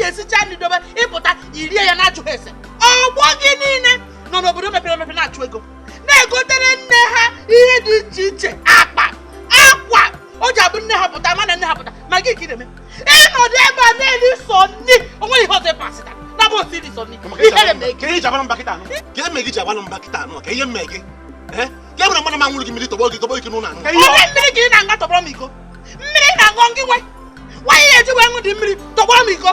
Ga-esicha nri dobe, ịpụta irie ya na-ajụghị ese. Ọgbọ gị niile nọ n'obodo mepere emepe na-achụ ego, na-egotere nne ha ihe dị iche iche, akpa, akwa o ji abụ nne ha pụta, mana nne ha pụta. Ma gị ka ị na-eme? Ịnọdụ ebe a na-eri sọ nri, onweghị ihe ọzọ ịpasịta na bụ otu iri sọ nri. Ihere mee gị. Ka ihe ji agbanụ mba kịta anụ? Ka ihe mee gị ji agbanụ mba kịta anụ? Ka ihe mee gị? Ee? Ka e nwere mmadụ ma nwụrụ gị mmiri tọgbọ gị tọgbọ gị n'ụlọ anụ. Onye mmiri ka ị na-aṅa tọgbọrọ m iko? Mmiri ị na-aṅụ gị nwe nwaanyị ya eji wee ṅụ dị mmiri tọgbọrọ m iko,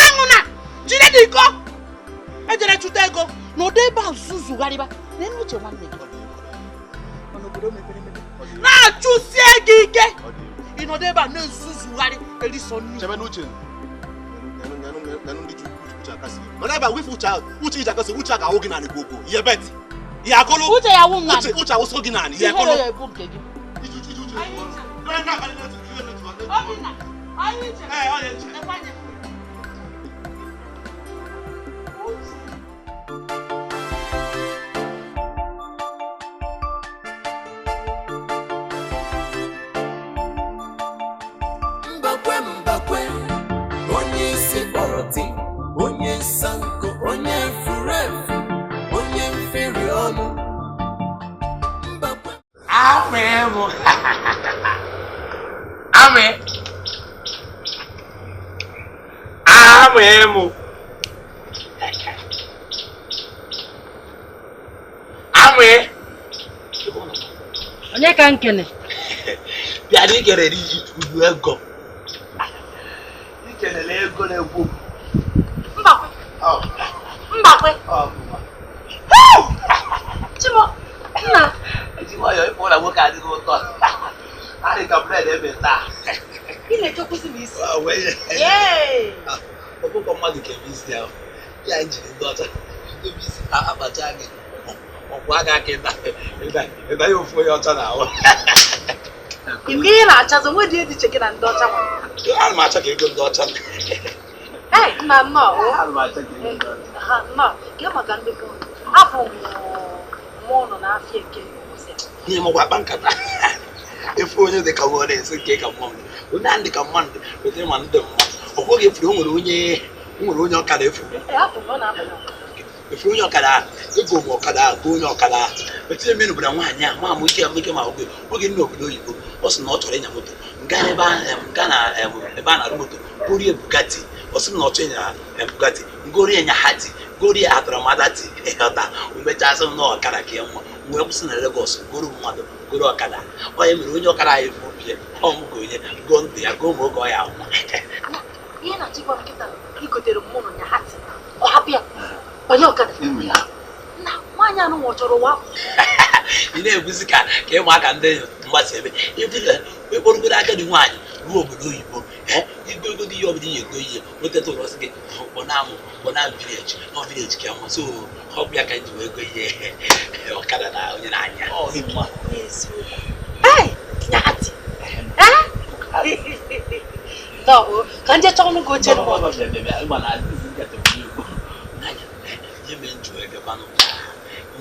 aṅụ na jide dị iko ejere chụta ego n'ụdị ebe a zuzugharịba na enu uche nwanne gị nọ n'obodo mepere emepe na-achụsie gị ike, ịnọdụ ebe a na-ezuzugharị erisọ nri. Chebe n'uche. Nyanụ ndị ji uche akasị. Mana ebe a wifu uche ahụ, uche iji akasị, uche a ga-awụ gị naanị gwogwo. Ihe bet. Ihe akọlụ. Uche ya wụ m naanị. Uche uche awụsọ gị naanị. Ihe Ihere akọlụ. ya ebu nke gị. Obinna, anyị iche. Ekwe anyị. Mbakwe, Mbakwe, onye isi kpọrọ ti, onye sanko, onye furu efu, onye mfiri ọnụ. Mbakwe. Amị mụ. Amị. Amị mụ. Amị. Onye ka nkene? Bịa na ikelere iji uru ego. Ikelere ego na-ekwu. Mbakwe. Mbakwe. Chimo, nna. Eji nwayọọ ịpụ na nwoke adịghị ụtọ. Adị ka bred ebe taa. Ị na-echekwuzi m isi. Yee! Ọkụkọ mmadụ ka eme isi ahụ. Ya jiri ndị ọcha dobe isi akpacha gị. Ọkwụ aka aka ịda ịda ya ofu onye ọcha na-ahụ. Nke ị na-achazi onwe dị iche gị na ndị ọcha nwere. Ana m achọ ka ego ndị ọcha. Ee, nna nnọọ. Ana m achọ ka ego ndị ọcha. Ha nnọọ, kee maka ndị be unu. Afọ mụ ụnụ na-afịa eke ụbọchị a. Ihe mọkwa akpa nkata. Efu onye dị ka mụ na-esi nke ka mmadụ. Onye ahụ dị ka mmadụ wetara ma ndị mmadụ. Ọkwọ gị efuru o nwere onye ọkada efu. Ee, afọ m ọ na-abanye ọkada. Efu onye ọkada ahụ, ego m ọkada ahụ, goo onye ọkada ahụ. Etinye menu bụra nwaanyị a, ma mụ ike ike ma oge oge nọ n'obodo oyibo, ọ sị na ọ chọrọ ịnya moto. Nga ebe a nga na ebe a na-arụ moto, gorie Bugatti. Ọ sị m na ọ chọrọ ịnya Bugatti, gorie nya Hati, gorie Ataramadati, ịghọta. O mechaa sị m na ọkada ka ya mma. M wee kwụsị na Lagos, goro mmadụ, goro ọkada. Ọ ya mere onye ọkada ahụ efu bie, ọ m ka onye goo ndụ ya, goo ma oge ọ ya anwụ. Ihe na-achịkwa m kịta, i gotere m mụ na nya Hati. Ọ hapụ ya. Onye ọkada? Na nwaanyị anụ nwa chọrọ ụwa. Ị na-eguzi ka ka ịmụaka ndị mgbasa ebe ịkpọrọgoro agadi nwaanyị ruo obodo oyibo, igogodo ihe ọbụla ihe ego ihe wetata ụlọ sị gị kpọnamụ kpọnam vileji nọ vileji ka mma. So ọ bụ ya ka ji wee go ihe ọkada na onye na-anya. Ka nje chọọ ọnụ gị oche ihe mere nju ebekwanụ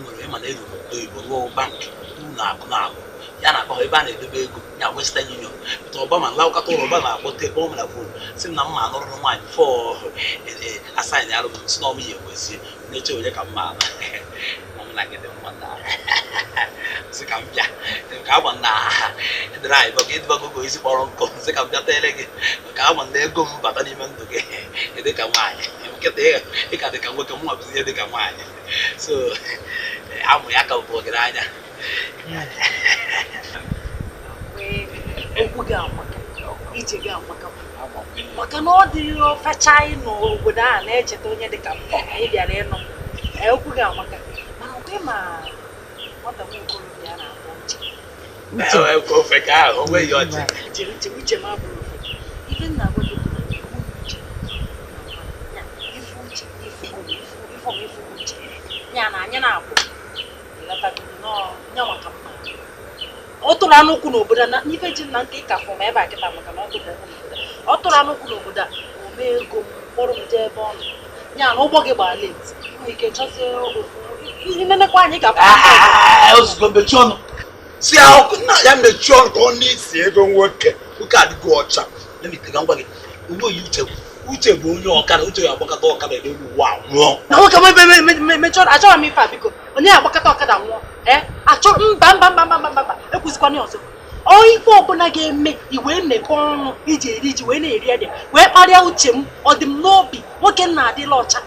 nwere ịma na elu obodo oyibo rụọ bankị ụlọ akụ na akụ ya na-akpọ ebe a na-edobe ego ya Western Union. Pụta Obama nlawakọta ụlọ Obama akpọta ebe ọ mara fon si m na mma anụrụrụ nwaanyị fọ asaịn arụ m si na ọmụ ya ekwezie na-eche onye ka mma ala na gị dị mma na sị ka m bịa ka agba na edere anyị bago ịdịbago isi kpọrọ nkụ sị ka m bịa tere gị ka agba na ego m bata n'ime ndụ gị dị ka nwaanyị nkịta ị ka dị ka nwoke mụ bụzi ihe dị ka nwaanyị. So amụ ya ka bụ ọgaranya. Okwu gị amaka, ije gị amaka, maka na ọ dịrị ọfacha ịnọ obodo a na-echeta onye dị ka m anyị bịara ịnọ. Okwu gị amaka, mana ọkwa ịma nwata nwa okorobịa na-akpọ Uche. Uche Uche Uche m abụrụ ofe. Ife m na-agwa gị bụ na Uche na ifu Uche ifu ifu ifu Uche ya na anyị na-abụ ịlọtagoro nọọ maka mma. Ọ tụrụ anụ ụkwụ n'obodo a n'ife ji na nke ịka fọm ebe a kịta maka na ọ tụrụ ụkwụ n'obodo a. Ọ tụrụ anụ ụkwụ n'obodo a, o mee ego m kpọrọ m jee ebe ọ nọ. Ya na ụgbọ gị gbara late, nwere ike chọzie ofu inenekwa anyị ga-afụ. Ozugbo mechie ọnụ. Si ahụ nna ya mechie ọnụ ka ọ na-esi ego nwoke. Nwoke adịgo ọcha. Lemite ka m gwa gị, uwe oyi Uche Uche bụ onye ọkada, Uche ya agbakọta ọkada n'elu ụwa nwụọ. Na nwoke mechọrọ achọrọ m ife a biko. Onye agbakọta ọkada nwụọ. Achọrọ mba mba mba mba mba mba ekwuzikwana ọzọ. Ife ọbụla ga-eme iwe mepee ọnụ iji eri ji wee na-eri ede wee kparịa uche m ọ dị m n'obi nwoke nna adịla ọcha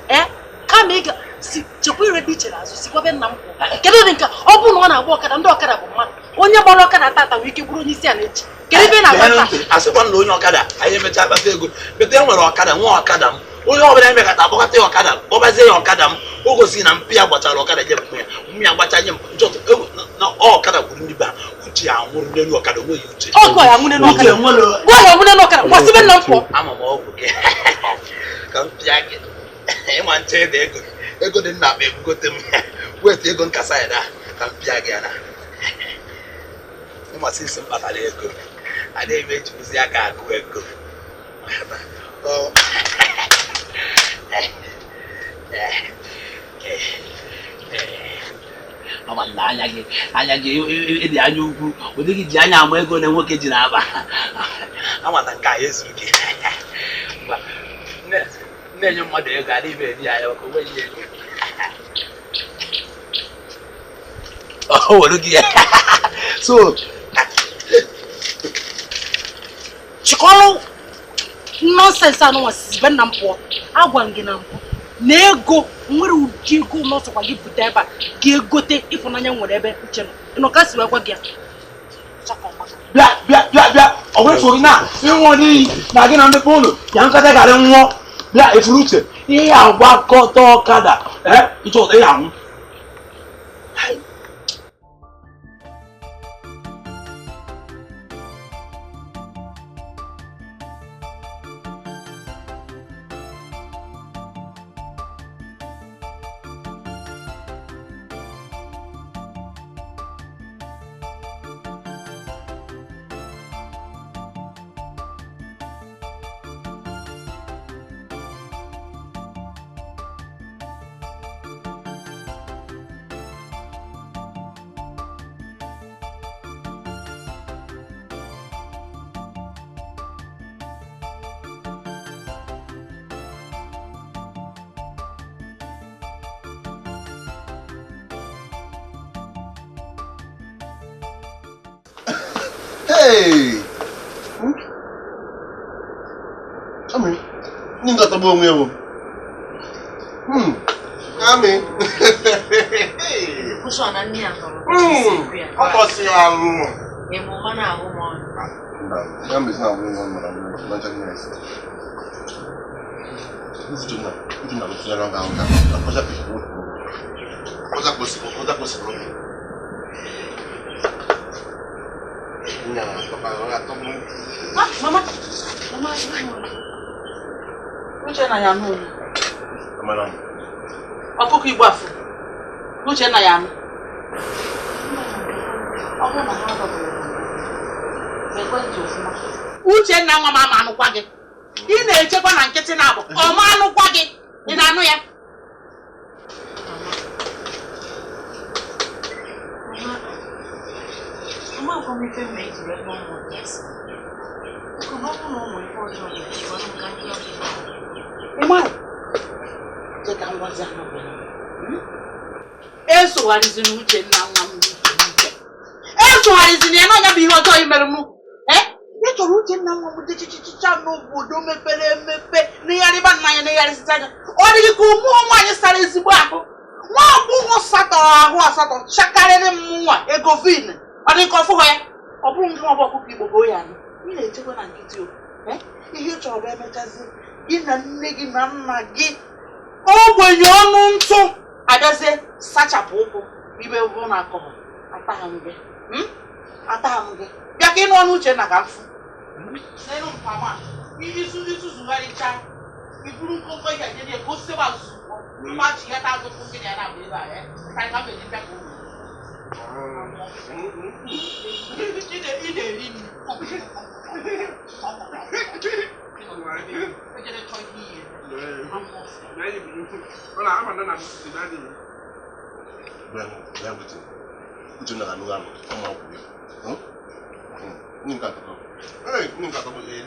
kama ị ga si chekwa ire ebe i chere azụ sikwabe nna m pụọ. Kedu ụdị nke ọ bụrụ na ọ na-agba ọkada ndị ọkada bụ mmadụ onye gbara ọkada tata nwere ike bụrụ onye isi ala echi. Kedu ebe ị na-agba taa? Asịkwa na onye ọkada anyị emechaa akpata ego bete e nwere ọkada nwa ọkada m onye ọbụla emekata agbakọta ya ọkada kpọbazie ya ọkada m o gosiri na mpi ya gbachara ọkada nye m ya mmụ ya gbacha nye m na ọkada gburu ndị be ha. Uche ya nwụrụ n'elu ọkada onweghị uche. Ọgụ ya nwụrụ n'elu ọkada. Gwa ya nwụrụ n'elu ọkada kwasịbe nna m pụọ. Ama m ọgwụ gị ka m pịa gị ịma nche dị ego ego dị nna akpa ebugote m weta ego nkasa ya na ka m pịa gị ya na ịmasị isi m kpatara ego adịghị m ejibuzi aka agụ ego. Anya gị anya gị ịdị anya ukwu ụdị gị ji anya ama ego na nwoke ji na-aba amata nke anyị ezuru gị na-enye mmadụ ego adịghị m eri ya maka onweghị ego o were gị ya so chịkọrọ nọnsensị anụnwa sibe nna m pụọ. Agwa m gị na mbụ na ego nwere ụdị ego n'ọsọkwa gị bute ebe a ga-egote ịfụnanya nwere ebe uche nọ ịnọ ka si wee gwa gị ya. Bịa bịa bịa bịa ọ wefụrụ na ịnwụọ n'iyi na gị na ndị ụlọ ya nkata garị nwụọ bịa efuru uche ihe agbakọta ọkada ịchọ ụtọ ya anwụ. Hey! Ami, ninga tabo onwe o. Ami. Kuso na nni atọrọ. Ọ si arụ. Emo mana ahụ m ọnụ. Na, ya mezi na ahụ nwa mara na ncha nne esi. Uche na tinyere ọga ahụ na ọcha pịsị. Ọcha kwesịrị, ọcha kwesịrị. Mama, mama, Uche na ya nụ. Ọkụkọ Igbo afọ. Uche na ya nụ. Ọ bụrụ na ha dọbụrụ ekwentị ofụma. Uchenna nwa m ama anụkwa gị. Ị na-echekwa na nkịtị na-abụ ọ ma anụkwa gị. Ị na-anụ ya? Esogharizina Uchenna nwa m esogharizina ya n'ọnya bụ ihe ọjọọ i mere mụ. Ị chọrọ Uchenna nwa m dị chichichicha n'obodo mepere emepe n'ịgharịba nna ya n'ịgharịsịta anya ọ dịghị ka ụmụ nwaanyị sara ezigbo ahụ nwa agbọghọ satọrọ ahụ asatọ chakarịrị m nwa ego vin ọ dị ka ọfụghọ ya ọ bụrụ nke nwa ọkụkọ Igbo ka o ya anụ ị na-echekwa na nkịtị o ihe ị chọrọ bụ emechazi gị na nne gị na nna gị ogbenye ọnụ ntụ abịazie sachapụ ụkwụ ibe bụ na akọ atagha m gị atagha m gị bịa ka ịnụ ọnụ Uchenna ka m fụ n'elu mpama izuzugharịcha iburu nkokọ ihe nye ka o sebe azụzụ mmachi ya ta azụ fụ gị na ya na-abụ ebe a ka ka m eji bịa ka ị na-eri nri Uchenna ga-anụ anụ ọma ọgwụ ya. Nne nke atọ. Ee, nne nke atọ bụ ee.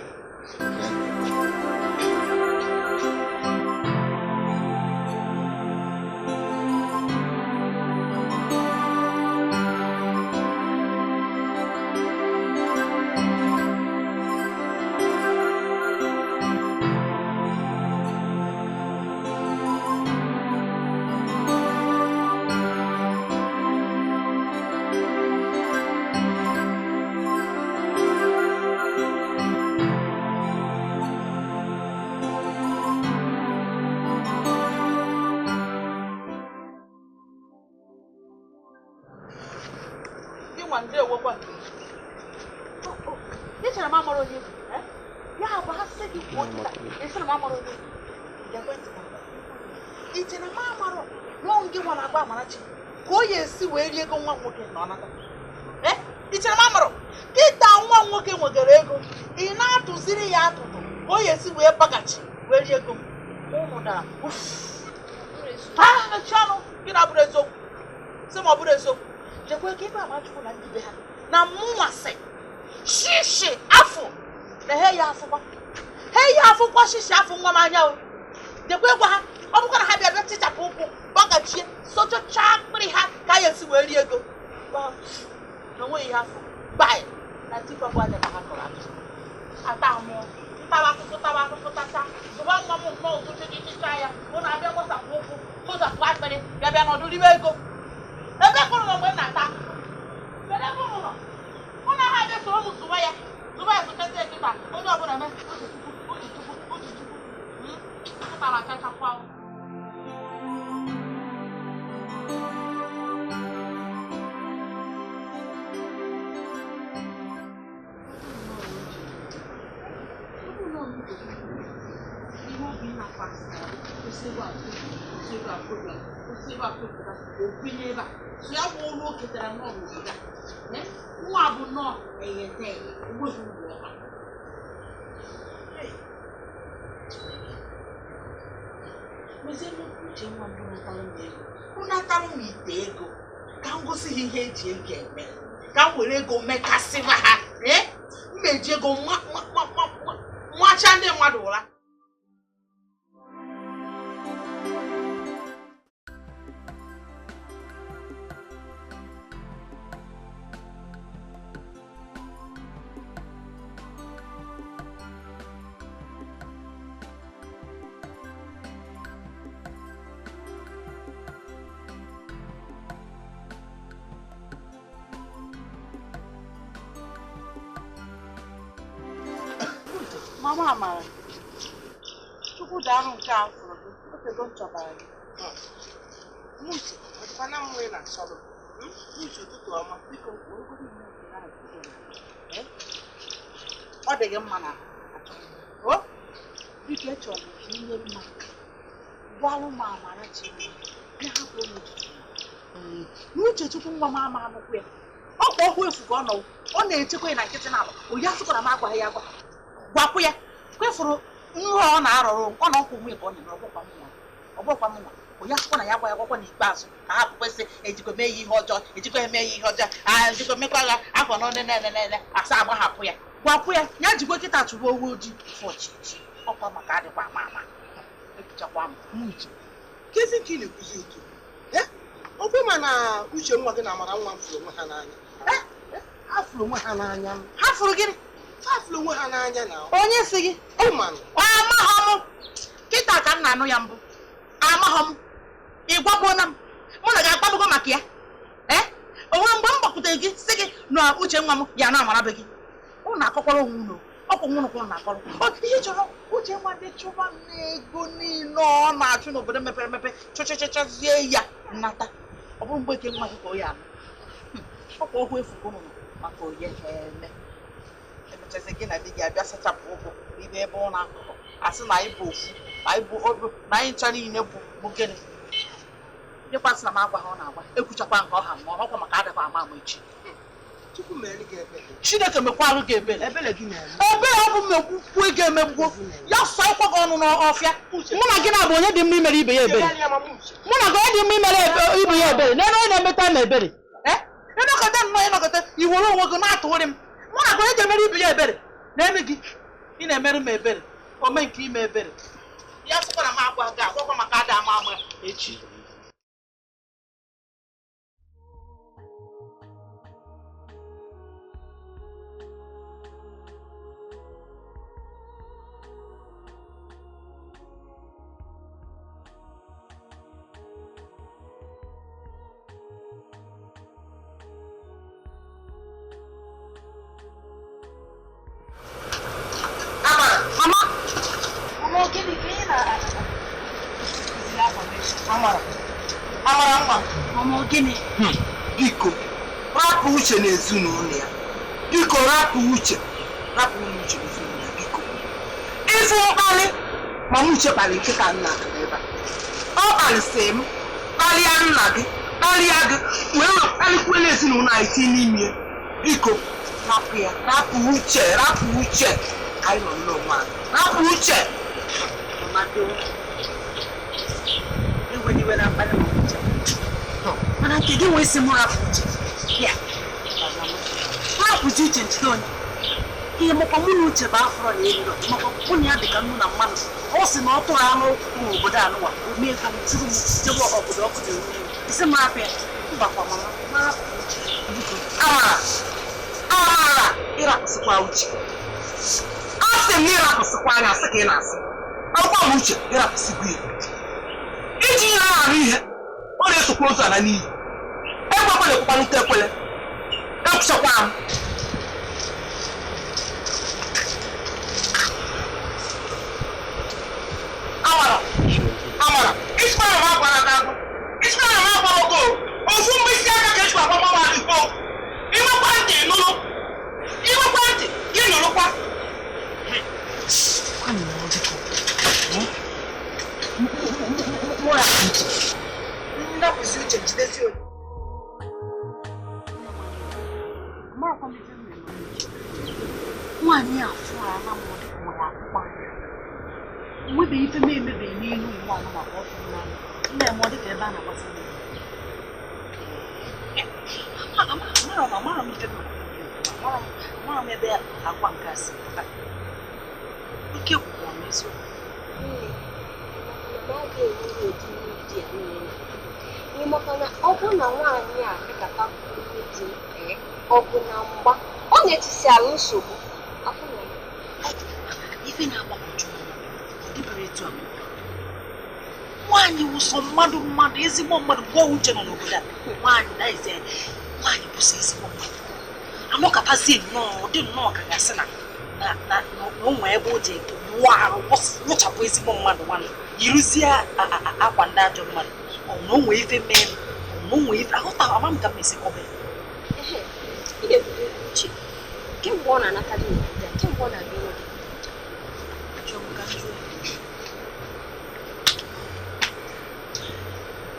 Ichere m amarụ kịta nwa nwoke nwegara ego ị na-atụziri ya atụtụ ka o yesi wee bagachi wee rie ego ụmụ dara ha mechie ọnụ gị na bụrụ eziokwu sị ma ọ bụrụ eziokwu jekwe ka ebe Amachukwu na ndị be ha na mụnwa sị shishi afụ na he ya afụkwa he ya afụkwa shishi afụ nwa m anya o jekwe gwa ha ọ bụkwa na ha bịa bịa tichapụ ụkwụ gbagachie sochochaa akpịrị ha ka ya esi wee rie ego na onweghị ihe afọ bai na tipa bụ aja ka ha kọrọ atụ ata mụọ tawa akụkụ tawa akụkụ tacha zụba nwa m nnọọ ụtụtụ chichicha ya mụ na-abịa gbasapụ ụkwụ kụzapụ akpịrị bịa bịa nọdụ ribe ego ebe kụrụ nọ mgbe m na-ata akụkụ kedu ebe ụnụ nọ mụ na ha abịa soro m zụba ya zụba ya zụchasị kịta onye ọbụla eme Uchechukwu Uchechukwu Uchechukwu tara achachakwa. Unatara m ite ego ka m gosi ha ihe eji ego eme ka m were ego mekasịba ha m eji ego nwacha ndị mmadụ ụra. Mama Amara, Chukwu daalụ nke a fụrụ gị, otego m chọbara gị. Uche, ọdịkwana m nwee na-achọrọ m. Uche, ụtụtụ ọma. Biko, ọ dị gị mma na o? Biko, echọrọ m ka ị nyere m aka. Gbalụ m Amarachi bịa hapụ m Uchechukwu nwa m ama anụkwu ya. Ọ kwa ọhụ efu ka ọ nọ, ọ na-echekwa ya na nkịtị n'ala. Onye asịkwara m agwaghị ya agwa. Gwakwu ya kwefuru nrọ ọ na-arọrọ ọ na ọkwụ nwunye ka ọ na-eme ọgbọkwa m nwa onye asịkwa na ya gwa ya gwakwa n'ikpeazụ ka ha kwesị ejikwa mee ya ihe ọjọọ ejikwa eme ya ihe ọjọọ a ejikwa mekwa ya afọ n'one asa agbahapụ ya gwakwu ya ya jikwa kịta chụwa owu ojii fọchichi ọkwa maka adịkwa ama ama ekichakwa m Uche kezi ka ị na-ekwuzi otu okwe ma na uche nwa gị na amara nwa m fụrụ onwe ha n'anya ha fụrụ onwe ha n'anya ha fụrụ gịnị ha fụrụ onwe ha n'anya na onye si gị amaghọ m kịta ka m na-anụ ya mbụ amaghọ m ị gwagbuona m mụ na gị akpagbugo maka ya ee onwe mgbe m gbakwutere gị si gị na uche nwa m ya na amara be gị ụnụ akọkwara onwe unu ọkwụ nwụrụ kwụrụ na akọrọ ihe chọrọ uche nwa dị chụba m n'ego niile ọ na-achụ n'obodo mepere emepe chọchọchọchazie ya nnata ọ bụrụ mgbe eke nwa gị ka o ya anụ ọkwa ọhụ efu ụnụ maka onye ha eme emechasị gị na di gị abịa sachapụ ụkwụ ibe ebe ọ na-akụkọ asị na anyị bụ ofu na anyị bụ obi na anyị ncha niile bụ gịnị dịkwasị na m agwa ha ọ na-agwa ekwuchakwa nke ọha ma ọkwa maka adịkwa ama ama echi Chineke mekwalụ gị ebere ebere ọ bụ mmekwukwu ego emegbuo ya sọ ịkwa gị ọnụ n'ọfịa mụ na gị na-abụ onye dị mma imere ibe ya ebere mụ na gị onye dị mma imere ibe ya ebere n'ebe onye na-emeta m ebere ịnọkọta nnọọ ịnọkọta iwere onwe gị na-atụgharị m mụ na gị onye ga-emere ibe ya ebere na-eme gị ị na-emere m ebere ome nke ime ebere Ya sịkwa na m agwa gị agwakwa maka ada ama ama echi. Biko, rapụ Uche n'ezinụlọ ya. Biko, rapụ Uche. Rapụ Uche n'ezinụlọ ya, biko. Ịfụ mkpali, mama Uche kpali nkịta nna gị ebe a. Ọ kpalisị m, kpalịa nna gị, kpalịa gị, wee kpalikwuela ezinụlọ anyị tinye n'ime ya. Biko, rapụ ya, rapụ Uche, rapụ Uche. Anyị nọ n'onwe anyị. Rapụ Uche. Mana nke gị nwee sị m rapụ Uche ya rapụzi Uche njide onye ihe makwa mụ na Uche bụ afọrọ na elu makwa mụ na ya dị ka nnu na mmanụ. Ọ sị na ọ tụrụ anụ ụkwụ n'obodo anụwa o mee ka m tụrụ m jebe obodo ọkụ na-enwu enwu isi m rapụ ya mbakwa mama ma rapụ Uche. Amara, Amara, ịrapụsịkwa Uche. A sị m na ịrapụsịkwa anya asị ka ị na-asị. Akwụkwọ m Uche ịrapụsịkwa ya. Iji ihe arụ ihe ọ na-esokwa ozu ala n'iyi. Ekwekwele ekwekwanụta ekwele. Ekwuchakwa m. Amara, Amara, ịchịkwa na m agwara gị agwa. Ịchịkwa na m agwara gị o. Ofu mkpịsị aka ka ejikwa agwa mama gị o. Inwekwa ntị nụrụ. Inwekwa ntị gị nụrụkwa. Ndapụzi Uche jidesi onye. Nwaanyị a fụrụ ala m ọ dịka ọ ya akpụkpọ anya. Enwebeghị ife m emebeghị n'elu ụwa anụ maka ọ fụrụ n'anya. Nna m ọ dịka ebe a na-agbasa mmiri. Amara m ife m amara m ebe agwa nke a si pụta. Ike gwụkwara m eziokwu. Maka na ọ bụ na nwaanyị a dịkata di ọgụ na mgba ọ na-etisi ala nsogbu afọ na ife na-agbagwoju anya ọ dịbere etu a. Nwaanyị wụsọ mmadụ mmadụ ezigbo mmadụ gụọ Uche nọ n'obodo a. Nwaanyị na-eze nwaanyị bụsọ ezigbo mmadụ anọkọtazie nnọọ ọ dị nnọọ ka gasị na na o nwee ebe o ji wụọ arụ wụchapụ ezigbo mmadụ nwanne yiruzie akwa ndị ajọ mmadụ. Ọ na o nwee ife mee na o nwee ife aghọta ama m ka m esi kọba ya. Ị na-ebido Uche kemgbe ọ na-anata dị n'obodo a, kemgbe ọ na-abịa ụlọ gị. Achọrọ m ka m jụọ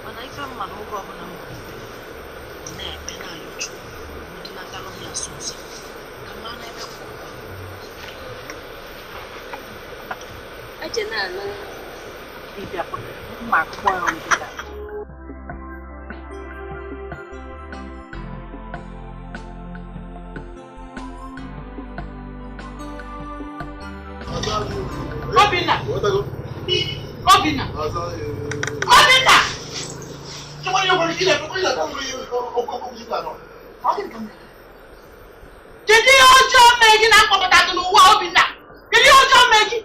mana ife mma na oge ọbụla m na-ekpe na-ayọ Chukwu ndị natara m ya nso nso ka m mara ebe kwụ. Eje na-anọ ịbịa mma akwụkwọ ya nkịta. Obinna! Obinna! Obinna! Kedu ihe ọjọọ mee gị na-akpọpụta gị n'ụwa Obinna? Kedu ihe ọjọọ mee gị?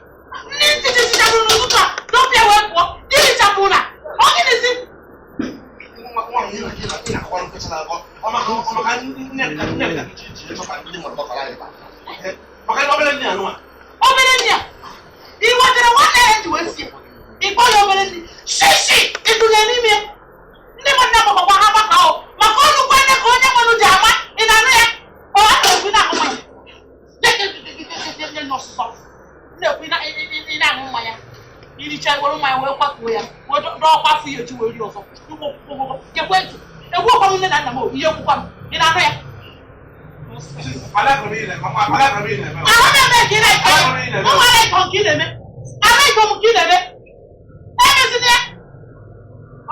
Ndị ntị chichapụrụ n'ụtụtụ a dọpịa wee pụọ gịnị chapụrụ na ọ gịnịzi? Obere nne a ị nwetara nwanne ya ji wee sie ịkpọ ya obere nne shishi ịdụnye n'ime ndị mmadụ na-agbakọkwa ha gbakọ ahụ maka ọnụ nne ka onye nwere ji ama ị na-anụ ya ọ na-ekwu na-aṅụ mmanya na-ekwu ị na-aṅụ mmanya iricha were mmanya wee kwatuo ya wee dọọkwa afọ ya eji wee rie ọzọ gekwe ntị egwu ọkwa m nne na nna m ihe ekwukwa m ị na-anụ ya ahụ na-eme ka ị na-eke nwa na-eke nke ị na-eme anaghị m nke ị na-eme emezina ya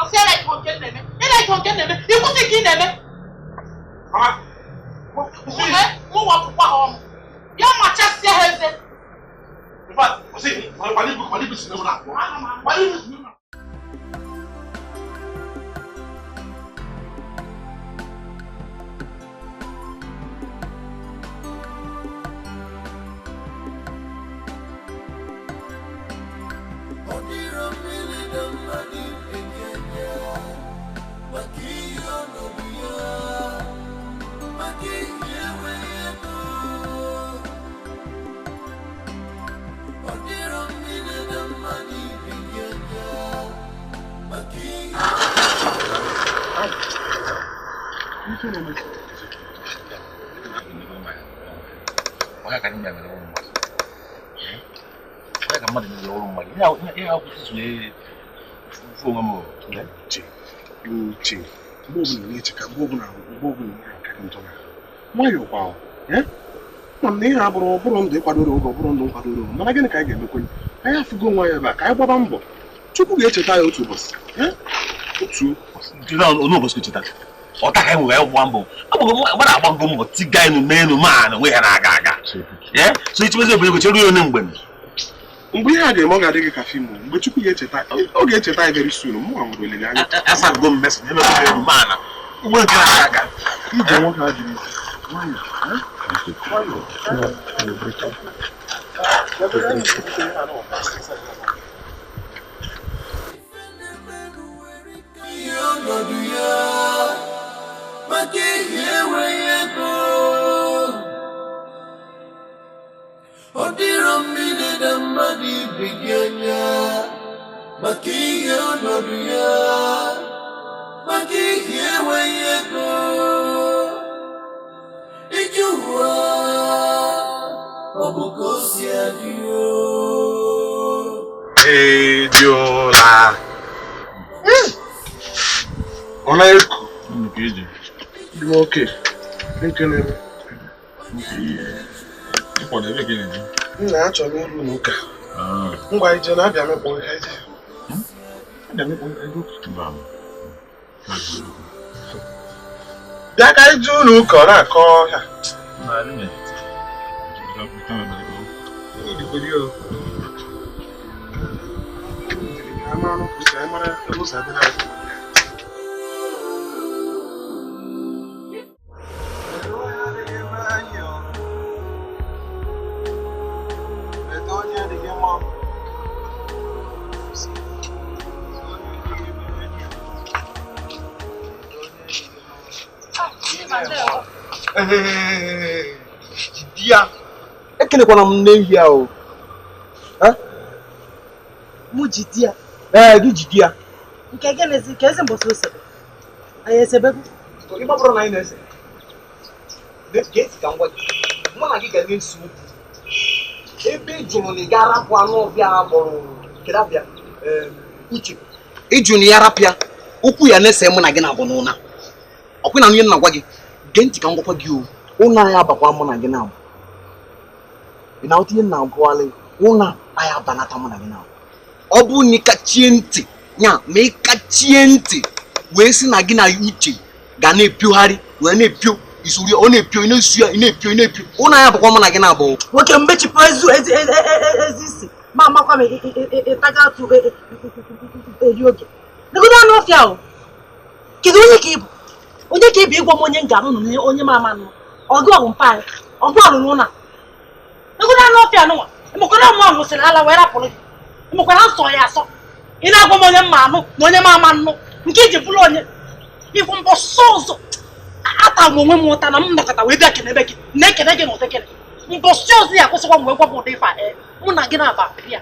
ọsị anaghị nke m na-eme ị na-eke nke m na-eme ịkwụsị nke ị na-eme mụ wapụkwa ha ọnụ ya machasịa ha eze. fact, kwụsị kwado ibu kwado ibu si n'ụlọ akwụkwọ. Kwado ibu si n'ụlọ. Uche, mgbe ọbụla na-eche ka mgbe ọbụla na-aka njọ na nwayọọ kwa ma na ihe abụrụ ọbụrụ ndụ ịkwadoro oge ọbụrụ ndụ nkwadoro oge mana gịnị ka anyị ga-emekwenye anyị afụgo nwa ya ebe a ka anyị gbaba mbọ Chukwu ga-echeta ya otu ụbọchị otu ụbọchị cheta ọta ka anyị nwere gba mbọ agbara agbago mbọ tiga enu n'elu ma na onwe ya na-aga aga so ichebezi obodo ego cheruo onye mgbe mgbe ihe a ga-eme ọ ga-adị gị ka fim mgbe Chukwu ga-echeta ọ ga-echeta ya very soon mụ nwere olileanya asago m mesị na emego elu ma na ugbo nke na-aga aga ije nwoke a jiri Ọ dịrọ mmiri na mmadụ ibe gị anya maka ihe ọnọdụ ya maka ihe enweghị ego iji ụwa ọ bụ ka o si adị Ejiola ọ na-eku dị nwoke ekelere nna achọrọ m ịrụ n'ụka ngwa ije na-abịa mekpọ nka ije bịa ka ije ụlọ ụka ọ na-akọ ọhịa Ekelekwana m n'ehi a o. Mụ jide ya. Ee, gị jide ya. Nke gịnịzi ka ezi mbọsị osebe? Anyị esebego? Ị gbapụrụ na anyị na-ese. Gee ntị ka m gwa gị. Mụ na gị ga na-ese okwu. Ebe ị jụrụ na ị ga-arapụ anụ ọbịa a kpọrọ kedabịa Uche. Ị jụrụ na ya rapịa, okwu ya na-ese mụ na gị na-abụ n'ụna. Ọkwụ na onye nna gwa gị, gee ntị ka m gwakwa gị o. Ụna anyị abakwa mụ na gị na-abụ. Ị na-aghọta ihe m na-agụghalị? Ụna anyị abanata mụ na gị na-abụ. Ọ bụrụ na ị kachie ntị ya ma ị kachie ntị wee sị na gị na Uche ga na-epiogharị wee na-epio isuri ọ na-epio ị na-esu ya ị na-epio ị na-epio ụna anyị abakwa mụ na gị na-abụ. Nwoke mmechipụ ezi isi ma amakwa m ịtaga atụ eri oge. Legodo anụ ọfịa o. Kedu onye ka ị bụ? Onye ka ị bụ ịgwa m onye m ga-anụ na onye m ama nụ? Ọgụ ọgụ mpa anyị, ọgụ ọrụ n'ụlọ. Legodo anụ ọfịa nụnwa, ịmakwara mụ nwụsịrị ala wee rapụrụ gị. Ịmakwara nsọ ya asọ. Ị na-agwa m onye mma anụ na onye m ama nnụ nke iji bụrụ onye ịfụ mbọ sọ ọzọ ata m onwe m ụta na m nọkọta wee bịa kene ebe gị na-ekene gị na ụtekere mbọsị ọzọ ya akwụsịkwa m wee gwa m ụdị ife a mụ na gị na-aba ya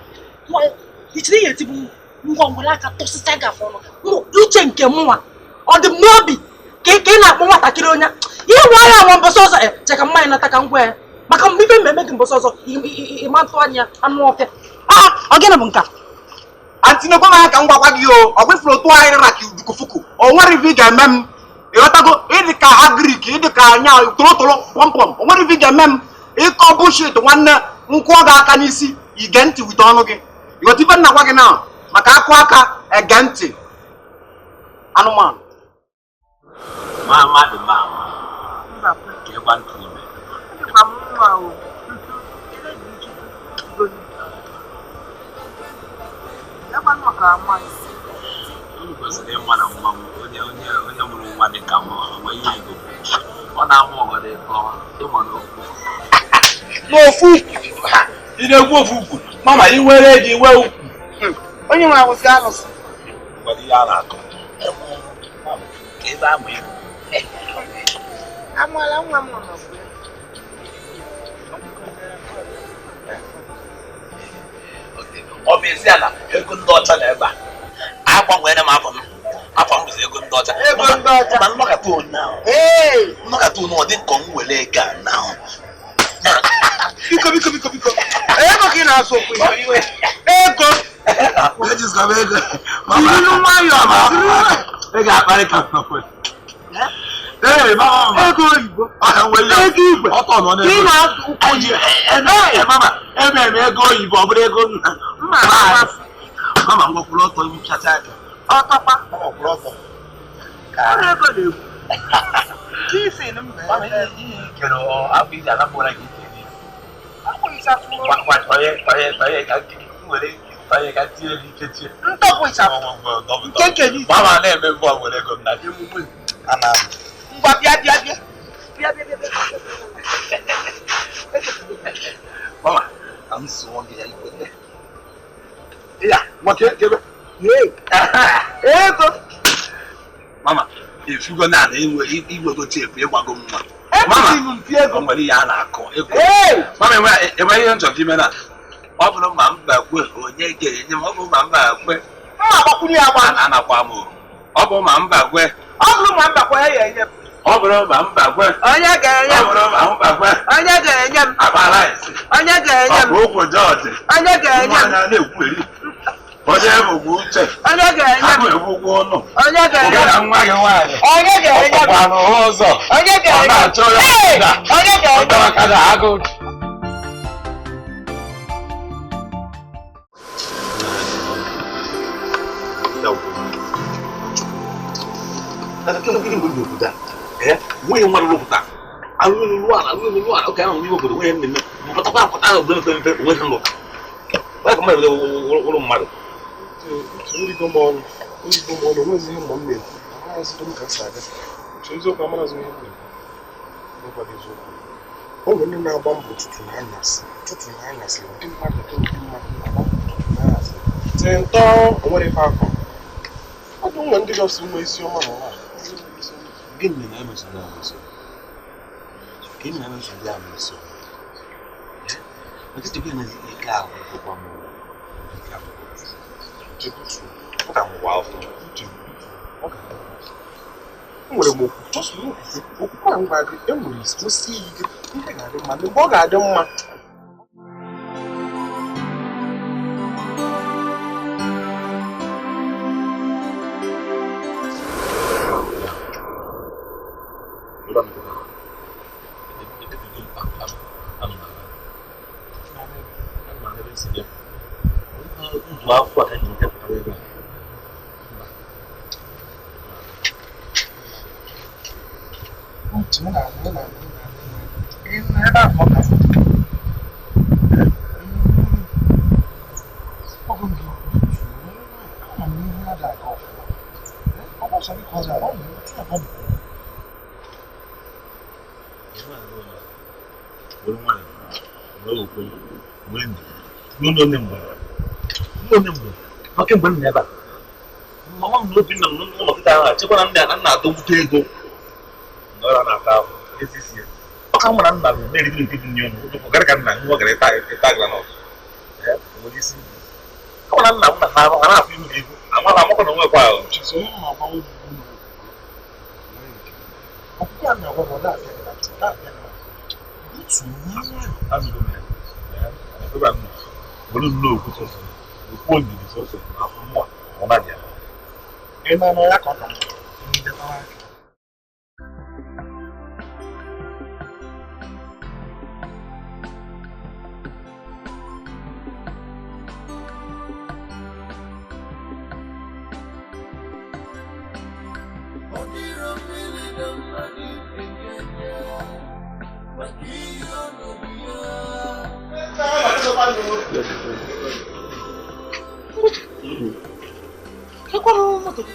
ichiri ya etigbu ngwa nwere aka tụsịsịa gafe ọnụ uche nke mụnwa ọ dị m n'obi ka ị na-akpọ nwatakịrị onye ihe nwa ya nwa mbọsị ọzọ cheka mmanya nata ka ngwa ya maka mgbe ife mmemme gị mbọsị ọzọ ịma ntụ anya anụ ọfịa ọ gịnị bụ nke a Antinekwa m aka ka m gwakwa gị o ọ gwefuru otu anyị rara ka udukufuku o nwere ife ị ga-eme m ịghọtago ịdị ka agrik ịdị ka anya tolotolo pọmpọm o nwere ife ị ga-eme m ịkọ bushit nwanne nkwụọ gị aka n'isi ige ntị wite ọnụ gị ịghọta ife nna gwa gị na maka akụ aka ege ntị anụmanụ ga-ama isi. Unu kwesịrị ịma na nwa m onye onye onye mụrụ nwa dị ka m ọ ihe ego. Ọ na-amụ ọgọdọ ịtọ ịma n'okwu. N'ofu ukwu. Ị na-ekwu ofu ukwu. Mama, ị nwere ego inwe ukwu. Onye nwe awụsị alụsị. Nwere ihe a na-akọ. Ka ebe amụ ego. Amụọla nwa m nọ n'ọgụ ya. Ọ bụ ezi ala ego ndị ọcha na ebe a. Agbanwere m afọ m. Afọ m bụzi ego ndị ọcha. Ego ndị ọcha. Ma nnọkọta onye ahụ. Nnọkọta onye ọ dị ka m were ego a na ahụ. Biko biko biko biko. Ego ka ị na-asụ okwu ya. Ego. Ejizikwa m ego. Jiri nwayọọ. Ego akparị ka m nọkwe. Ee, mama. Ego oyibo. Ego igwe. Ọtọ nọ n'ego. Ị na-asụ okwu ya. Ee, mama, emere m ego oyibo, ọ bụrụ ego nna. Mma amasị. Mama, ngwakwuru ọtọ nchacha aka. Ọtọkwa. Mama, kwụrụ ọtọ. Ọrụ ego na-ekwu. Isi m Mama, ihe ikere afọ iji anapụra gị ike. Akwụ ịchafụ. Tọnye, tọnye, tọnye ka m were tọnye ka tinye gị ike tie. Ntọpụ ịchafụ. Nke nke gị. Mama na-eme mbọ were ego m na gị. Ana m. Ngwa bịa bịa bịa. Bịa bịa bịa bịa. Mama, ka m sụọ gị ya ikwe. Ya, nwa kebe. Ego. Mama, ifugo na na inwego teepu ịgbago mma. Mama, o nwere ihe a na-akọ. Ego. Mama, enwe ihe nchọrọ ime na ọ bụrụ ma mba kwe onye ga-enye m ọ bụ ma mba kwe. Mma agbakwunye ya agba. Anakwa m o. Ọ bụ ma mba kwe. Ọ bụrụ ma mba kwe ya enye m. Ọ bụrụ ma mba kwe. Onye ga-enye Ọ m. bụrụ ma mba kwe. Onye ga-enye m. Akpara isi. Onye ga-enye Ọ m. bụ okwu Jọọjị. Onye ga-enye m. Nwaanyị na-ekwu eri. Onye bụkwa uche. Onye ga-enye m. Agụ egbukwa ụnụ. Onye ga-enye m. Ụgara nwa gị nwaanyị. Onye ga-enye m. Ọkpụkwa n'ụzọ. Onye Ọ ga-enye m. na-achọ ya Ee! ọdịda. Onye ga-enye m. Ọtara ka na agụ. Nwunye mmadụ rụpụta alụlụ ala alụlụ ala oke ahụ n'ime obodo nwunye mmemme mpụtakwa apụta ahụ mpe mpe onwe ha nlụ onye ka mmadụ ụlụ mmadụ. Origo m ọnụ, origo m ọnụ, onwezi ihe mma m na-ekwu. Amaghịzị m ka m si aga. Uche, eziokwu, amaghịzị m ihe m na-ekwu. N'ịgwa gị eziokwu. O nwere ndị na-agba mbọ ụtụtụ na anyasị, ụtụtụ na anyasị, ụdị mmadụ dị ụdị mmadụ na-agba mbọ ụtụtụ na anyasị. Tee ntọ, o nwere ife akọ. Ọ dị nwe ndị gọsi nwe isi ọma n'ụwa. Gịnị na-emeso ndị ahụ nso? Gịnị na-emeso ndị ahụ nso? Maka ichekwa na ike ahụ bụkwa m ike ahụ. Uche, butuo. Ọ ka ngwa afọ. Uche, butuo. Ọ ga-adị mma. Enwere m okwukwe, just nwee okwukwe. Okwukwe a ngwa gị, enwere isi, kwụsie ike, ihe ga-adị mma. Mgbe ọ ga-adị mma, Ndụ afọ a ka ji nke pụtara ebe a. Uche, ị na-anụ, ị na-anụ, ị na-anụ, ị na-anụ. Ị nọ ebe a ka ọ kasị dị. Ọ bụ gị butuo, ama m ihe a ga-aga ọfụma. Ọ bụ sọ gị ka ọ ga-aga, ọ bụ otu a ka ọ dị. Were nwayọọ, were okwe, were ndidi. Ruo n'onye mgbe. Ruo n'onye mgbe. Maka mgbe m nọ ebe a. Mama m na Obinna m n'ụlọ kịta ahụ achịkwa na ndị a na nna adọgbute ego. Na ọra na-ata ahụ, ezi isi ya. Ọ ka mụ na nna m na-eriri nke dị n'ọnụ, ụtụtụ gara ka nna m nwa gara ịta ịta granọt. Ee, o nwere isi. Ọ na nna m na ha ha na-afụ ihu na ihu. Amara amakwa na onwekwa ahụ. Uche, so onye na-agba obi bụ na okwukwe. Okwukwe a na-agwa gị, ọ na-abịa gị na ntị, ọ na-abịa gị na ntị. Butuo, nwee nwayọọ. Anụrụ m ya. Ee, ebe a m nọ. Were nnọọ okwu sọsọ. Okwu ndidi sọsọ na afọ mmụọ ọ na-abịa. Ị nọ na ya ka ọ ka mma. Ndetara aka. Ọ dịrọ mmiri na mmadụ ibe gị anya maka ihe ọnọdụ ya. moto gị.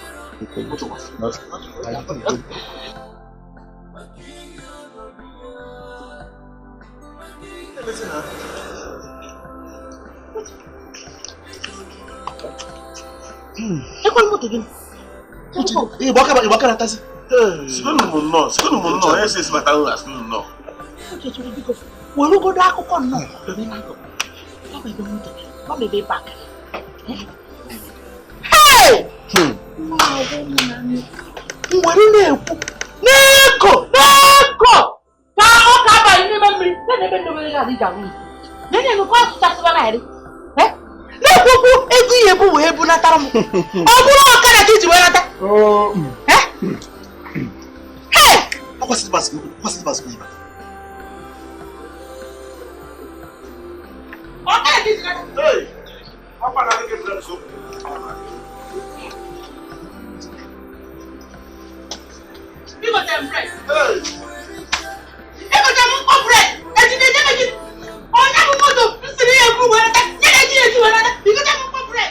Ekwala moto gị. Ịgba aka na-atasị. Sikonu m nnọọ, onye si esi bata ụlọ asị nnọọ. Werugodo akụkọ nnọọ dobe n'akụkụ. Gwa m ebe moto gị, gwa m ebe ị pakịrị. Hey! M were na-ekwu n'ego n'ego ka ọ ka abalị n'ime mmiri na ebe ndobere gị adịghị ahụ iko na-enye asụchasịba narị na-ekwu okwu ego ihe bụ wee bunatara m ọ bụrụ ọkada ka iji wee nata. Ọkada ka iji nata. Biko tem bread. Ego tem mkpọ bread. Ejide ejide ejide. Onye bụ moto nsiri ya ebu wee nata. Nye na eji eji wee nata. Biko tem mkpọ bread.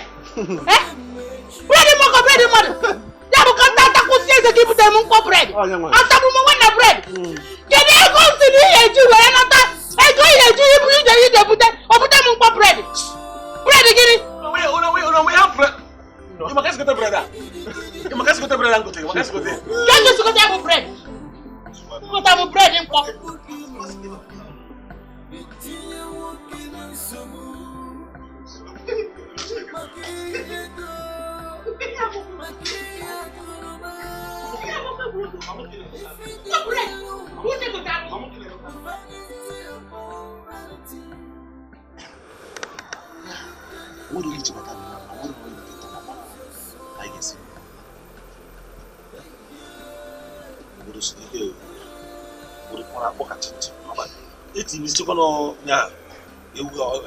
Bread mọkọ bread mmadụ. Ya bụ ka nta atakwụsị eze ka ibute m mkpọ bread. Atagburu m nwanna bread. Kedu ego nsiri ya eji wee nata? Ego ya eji ibu ije ije bute. O bute m mkpọ bread. Bread gịnị? Bread. What bread in pocket? What do you do? I guess.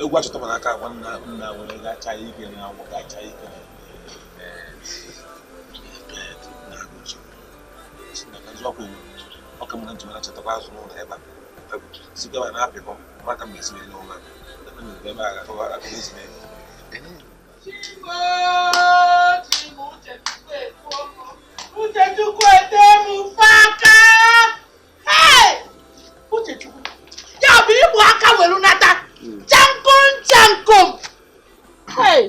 Egwu achọtaba n'aka agwa nna were gacha ike na agwọ gacha ike ọka mụ na njem na-achatakwa azụ n'ụlọ ebe a sikwa ebe a na-apịkọ maka m esi mee n'ụlọ ebe a ga-akọ esi mee. Uchechukwu ete m faka. Hey! Uchechukwu. Ya bụ igbu aka welu nata. Chankom chankom. Hey!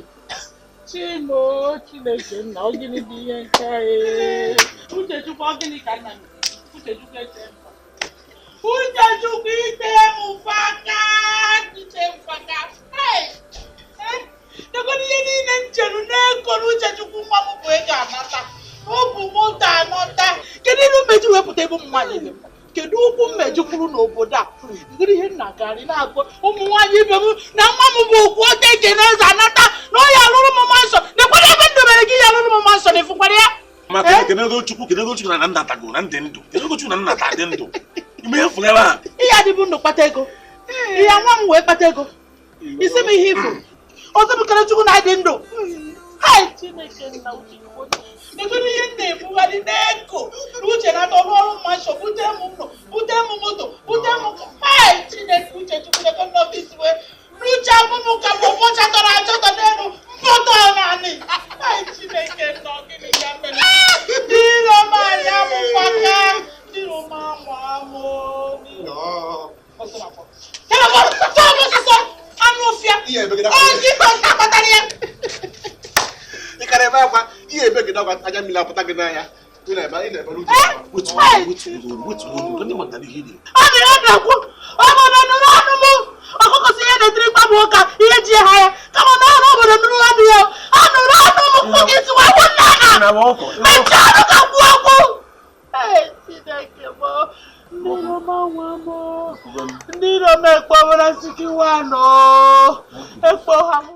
Chimo Chineke nna ọ gịnị bụ ihe nke a? Uchechukwu ọ gịnị ka nna m? Uchechukwu ete m faka. Uchechukwu ite m faka. Ite m faka. Hey! Negodi ihe niile m chere n'ego na Uchechukwu nwa m bụ ego anata. Ọ bụ moto anọta. Kedu ihe mmeji wepụta ebe ụmụ nwaanyị ibe m? Kedu okwu mmeji kwuru n'obodo a? Kedu ihe nna garị na-agwa ụmụ nwaanyị ibe m na nwa m bụ okwu ote eke na eze anata na ọ ya alụrụ m mansọ? Nekwara ebe m dobere gị ya alụrụ m mansọ na ịfụkwara ya? Maka kenego Chukwu kenego Chukwu na nna tago na ndị ndụ. Kenego Chukwu na nna ta dị ndụ. Ime ihe fụrụ ebe a. Ihe adịbụ ndụ kpata ego. Ihe nwa m wee kpata ego. Isi m ihe ifuru. Ọzọ bụ kere Chukwu na adị ndụ. Hai Chineke nna Uchechukwu. Negodi ihe m na-ebugharị n'ego na uche na-atọ ọrụ ọrụ mmanshọ bute m ụlọ bute m moto bute m hai Chineke Uchechukwu ego n'ọfịs wee n'uche abụ m ka m ụbọchị tọrọ achọtọ n'elu mkpọtọ naanị hai Chineke nọ gịnị ya mere ndị iro m anya m faka ndị iro m amụ amụ anụ ọfịa ọ kpatara ya. Ị kara ebe akwa ihe ebe gị dagwa anya mmiri apụta gị n'anya. Ị na-ebe uche. Ọ na-ekwu obodo nụrụ ọnụ m ọkụkọ si ihe na-etiri mkpa bụ ụka ihe ji ha ya kama na ọrụ obodo nụrụ ọnụ ya anụrụ ọnụ m kwụ gị siwa kwụ nna ha mechie ọnụ ka kwuo okwu. Chineke m ndị iro m anwa m ndị iro m ekpowara sikiwanụ ekpo ha m.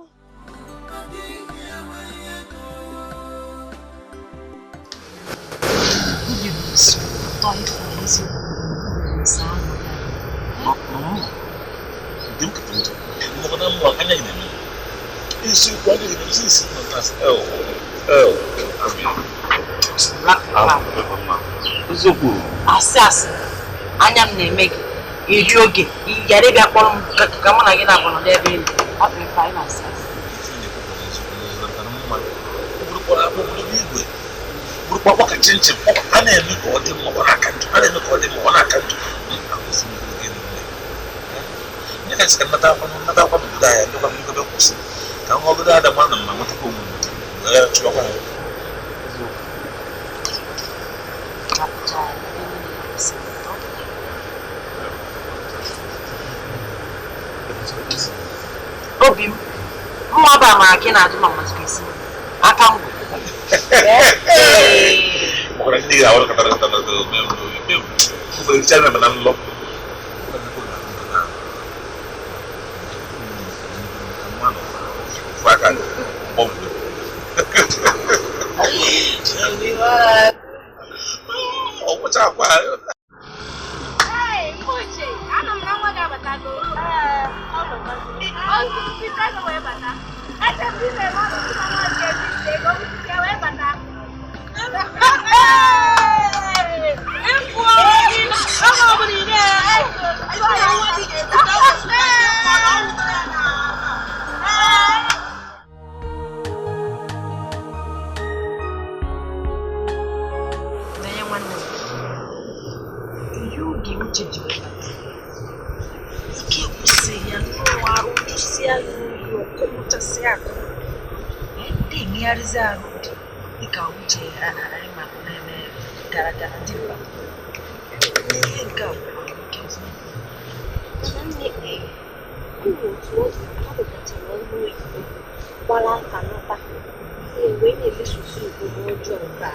Asị asị anya m na-eme gị iri oge yara ịbịa kpọrọ m ka mụ na gị na-abụ nọ n'ebe elu ọ bụ ife anyị na-asị asị. Bụrụkwa ọkwa chinchin a na-eme ka ọ dị mma ọ na-aka njọ a na-eme ka ọ dị mma ọ na-aka njọ nye ka sika nnata akwa n'obodo anyị ndekwa mmekọbe kwụsị ka m ọgụdọ ada ma na mma nwetakwa onwe m wee chụbakwa ya. Obi m mma ọba mara ka ị na-ajụ ma mmasị esi aka ngwụ. Hey, Uche, anọ m na nwa gị abatago. Dịka uche anyị ma na-eme gara gara dị mkpa n'ihe nke a otu ọ dị ọ ọrụ oyibo gbara aka nata wee na-emesosi omume ọjọọ nke a.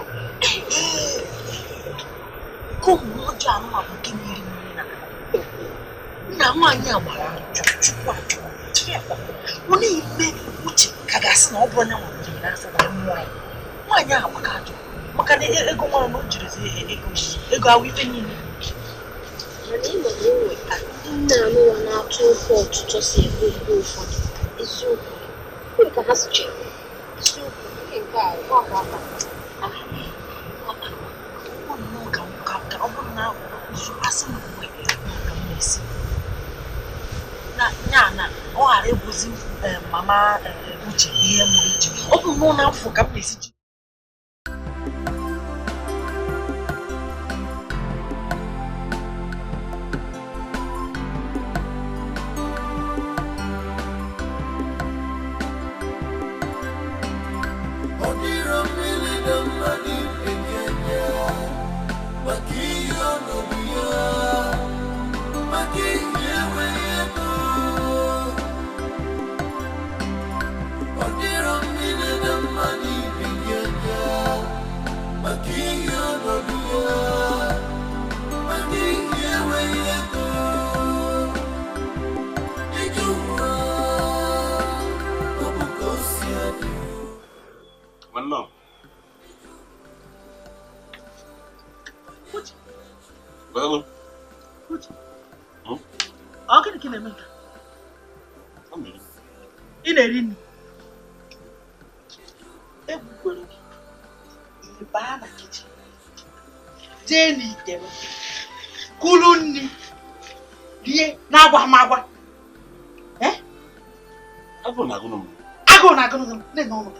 Nke omume ọjọọ anụma bụ nke na-eri mmiri na nna nwaanyị a gbara chukwu achụ ọ na-eme uche ka ga-asị na ọ bụrụ onye nwere n'afọ wee mụọ ya. Nwaanyị ahụ gbaka ajọ maka na ego nwa na o jirizi ego ahụ ife niile. Mana ị ma na o nwe ka nne anụwa na-atụ ofe ọtụtụ si egbu mgbe ụfọdụ eziokwu nwere ka ha si chere eziokwu ihe nke a gbakwa aka. Ka ọ bụrụ na asị m mgbe ka m na-esi na ya na ọ ghara ịbụzi mama uche ihe mụrụ iche ọ bụ nnọọ n'afọ ka m na-esi ji. Ị na-eri nri egbukwere gị ị baa na kichin jee n'ite m kuru nri rie na-agwa m agwa. Agụụ na-agụnụ m. Agụụ na-agụnụ m na-ene ọnụ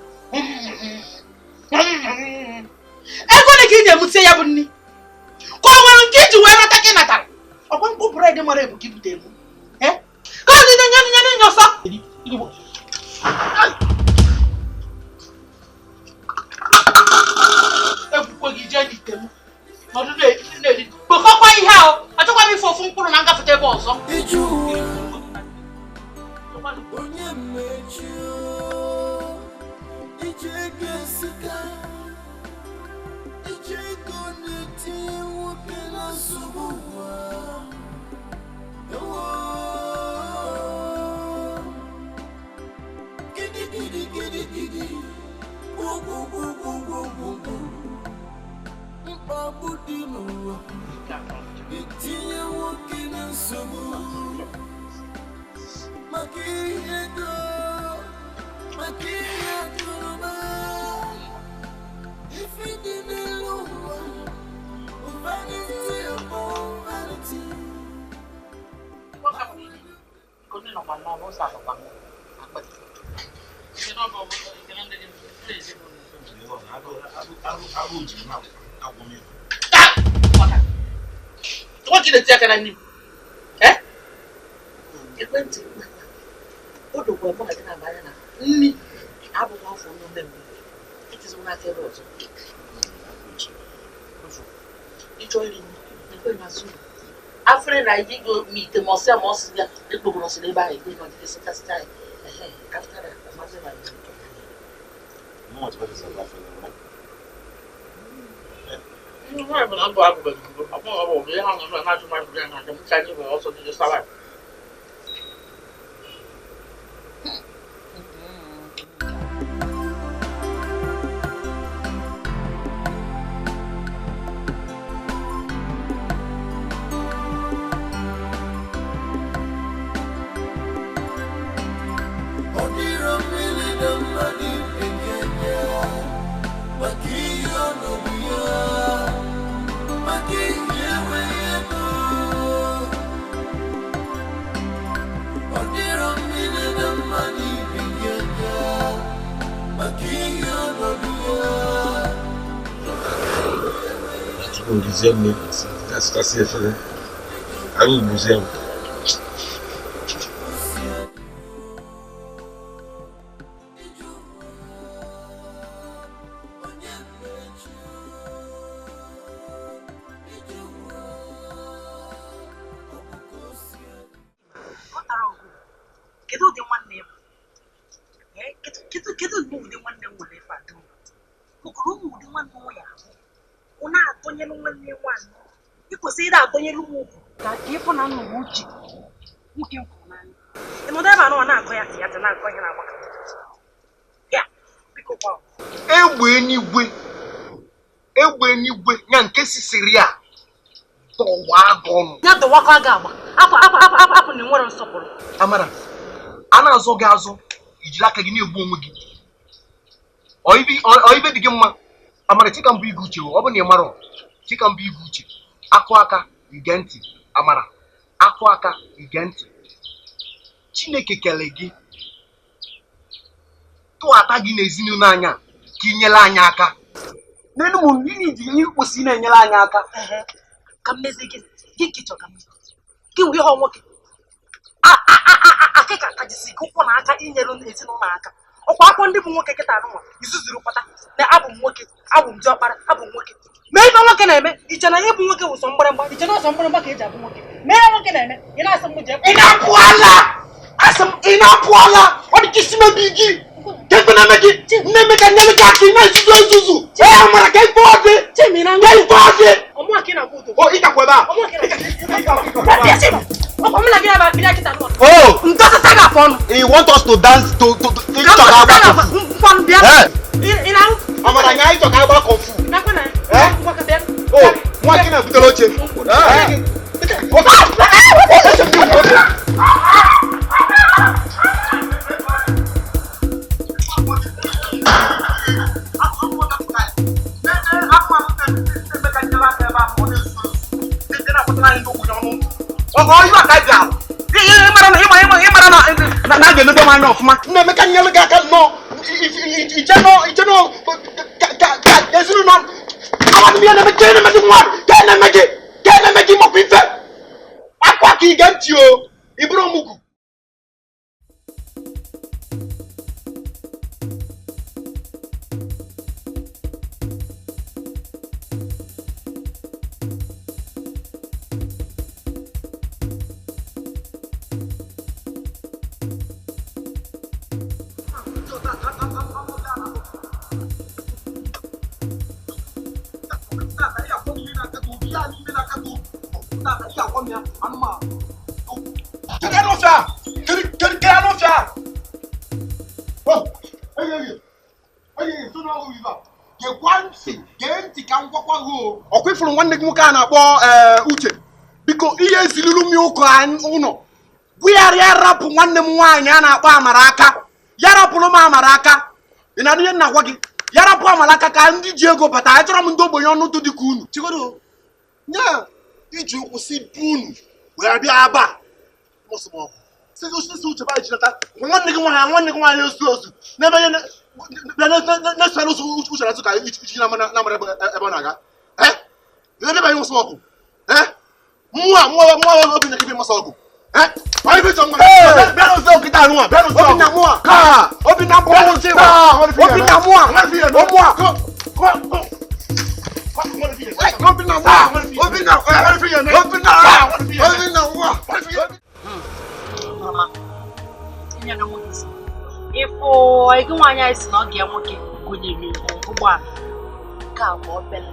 ego ole ka ị ga-emutie ya bụ nri ka o nwere nke iji wee nata ka ị natara ọkwa mkpụ bụredị mara ebu ka i butere m ka ọ dị nye nye nye ọsọ. Ekwukwe gị jee n'ite m nọdụ na-eri kpokọkwa ihe ahụ achọkwa m ife ofu mkpụrụ na ngafete ebe ọzọ. Onye mmechi ije ego esika ije ego na-etinye nwoke na nsogbu ụwa. Gidi gidi gidi ugwu ugwu ugwu ugwu mkpagbu dị n'ụwa etinye nwoke na nsogbu maka ihe ego maka ihe akụnụba ife dị n'elu ụwa vanity upon vanity. Nwoke na-eti aka na nri m. Ekwentị o dokwa mụ na gị na-aba anya na nri abụghị afọ n'ume mgbe etizi m n'aka ebe ọzọ. Ịchọ iri nri ekwe na azụ afere na iji go ma ite ma ọsịa ma ọsị ya ekpogoro ọsị n'ebe ahụ ekwe na ọdịdị sịkasịcha ya ehe after that amazi na nri. Egbe enigwe ya nke sisiri a dọwa agụ ya dọwakọ aga agba apụ apụ apụ apụ apụ na nwere nsọpụrụ. Amara, a na-azọ gị azọ ijiri aka gị na-egbu onwe gị. Ọ ibe dị gị mma. Amara, chika mbụ igwe uche, ọ bụ na ị mara chika mbụ igwe uche. Akụ aka ige ntị. Amara, akụ aka ige ntị. Chineke kele gị tụghata gị n'ezinụlọ anya ka ị nyere anyị aka. N'elu m nini ji ihe kwesịrị na-enyere anyị aka. Ka mmezi gị gị nke chọrọ ka mmezi gị wee họ nwoke akịka tajisi gị ụkwụ na aka inyere ezinụlọ aka. Ọkwa akwọ ndị bụ nwoke kịta anụnwa izuzuru kpata na abụ m nwoke, abụ m diọkpara, abụ m nwoke. Mee ife nwoke na-eme iche na ihe bụ nwoke wụ sọ mgbịrịmgba, iche na ọsọ mgbịrịmgba ka eji abụ nwoke. Mee ihe nwoke na-eme ị na-asị m jee. Ị na-apụ ala! Asị m ị na-apụ ala! Ọ dị ka isi mebi gị! Ka ife na-eme gị na-eme ka nyere gị aka ị na-ezuzu ezuzu. Ee, Amara, ka ife ọ dị! Ka ife ọ dị! O, ị gakwa ebe a! Oh! He want us to dance to Amara, anyị chọrọ ka agba kung fu. Oh, nwa gị na-ebutere oche. Nna-emeka nyere gị aka nnọọ ije nọ ka ezinụlọ amadị ihe na-eme ka na-eme gị nwa ka na-eme gị ka na-eme gị makwa ife akwa ka ige ntị o ị bụrụ omugwu. Ọkwa ifuru nwanne gị nwoke a na-akpọ Uche, biko ihe eziluru m ụkọ ụnọ gwụgharịa rapụ nwanne m nwaanyị a na-akpọ Amara aka. Ya rapụrụ m Amara aka. Ị na-anụ ihe m na-agwa gị? Ya rapụ Amara aka ka ndị ji ego bata. Achọrọ m ndị ogbenye ọnụ ụtụ dị ka unu. Chigodo, nya iji ụkwụ si bụ unu wee bịa aba si Uche ba jinata nwanne gị nwaanyị osu osu n'ebe ihe Na-esere ụzọ uche na-atụ ka iji na mara ebe ọ na-aga. Ebe anyị nwụsị ọgụ. Mụa mụa obi na-ekebe mmasị ọgụ. Ifo ego nwaanyị anyị si na ọ ga nwoke gụnyere ụgbọala nke abụọ obele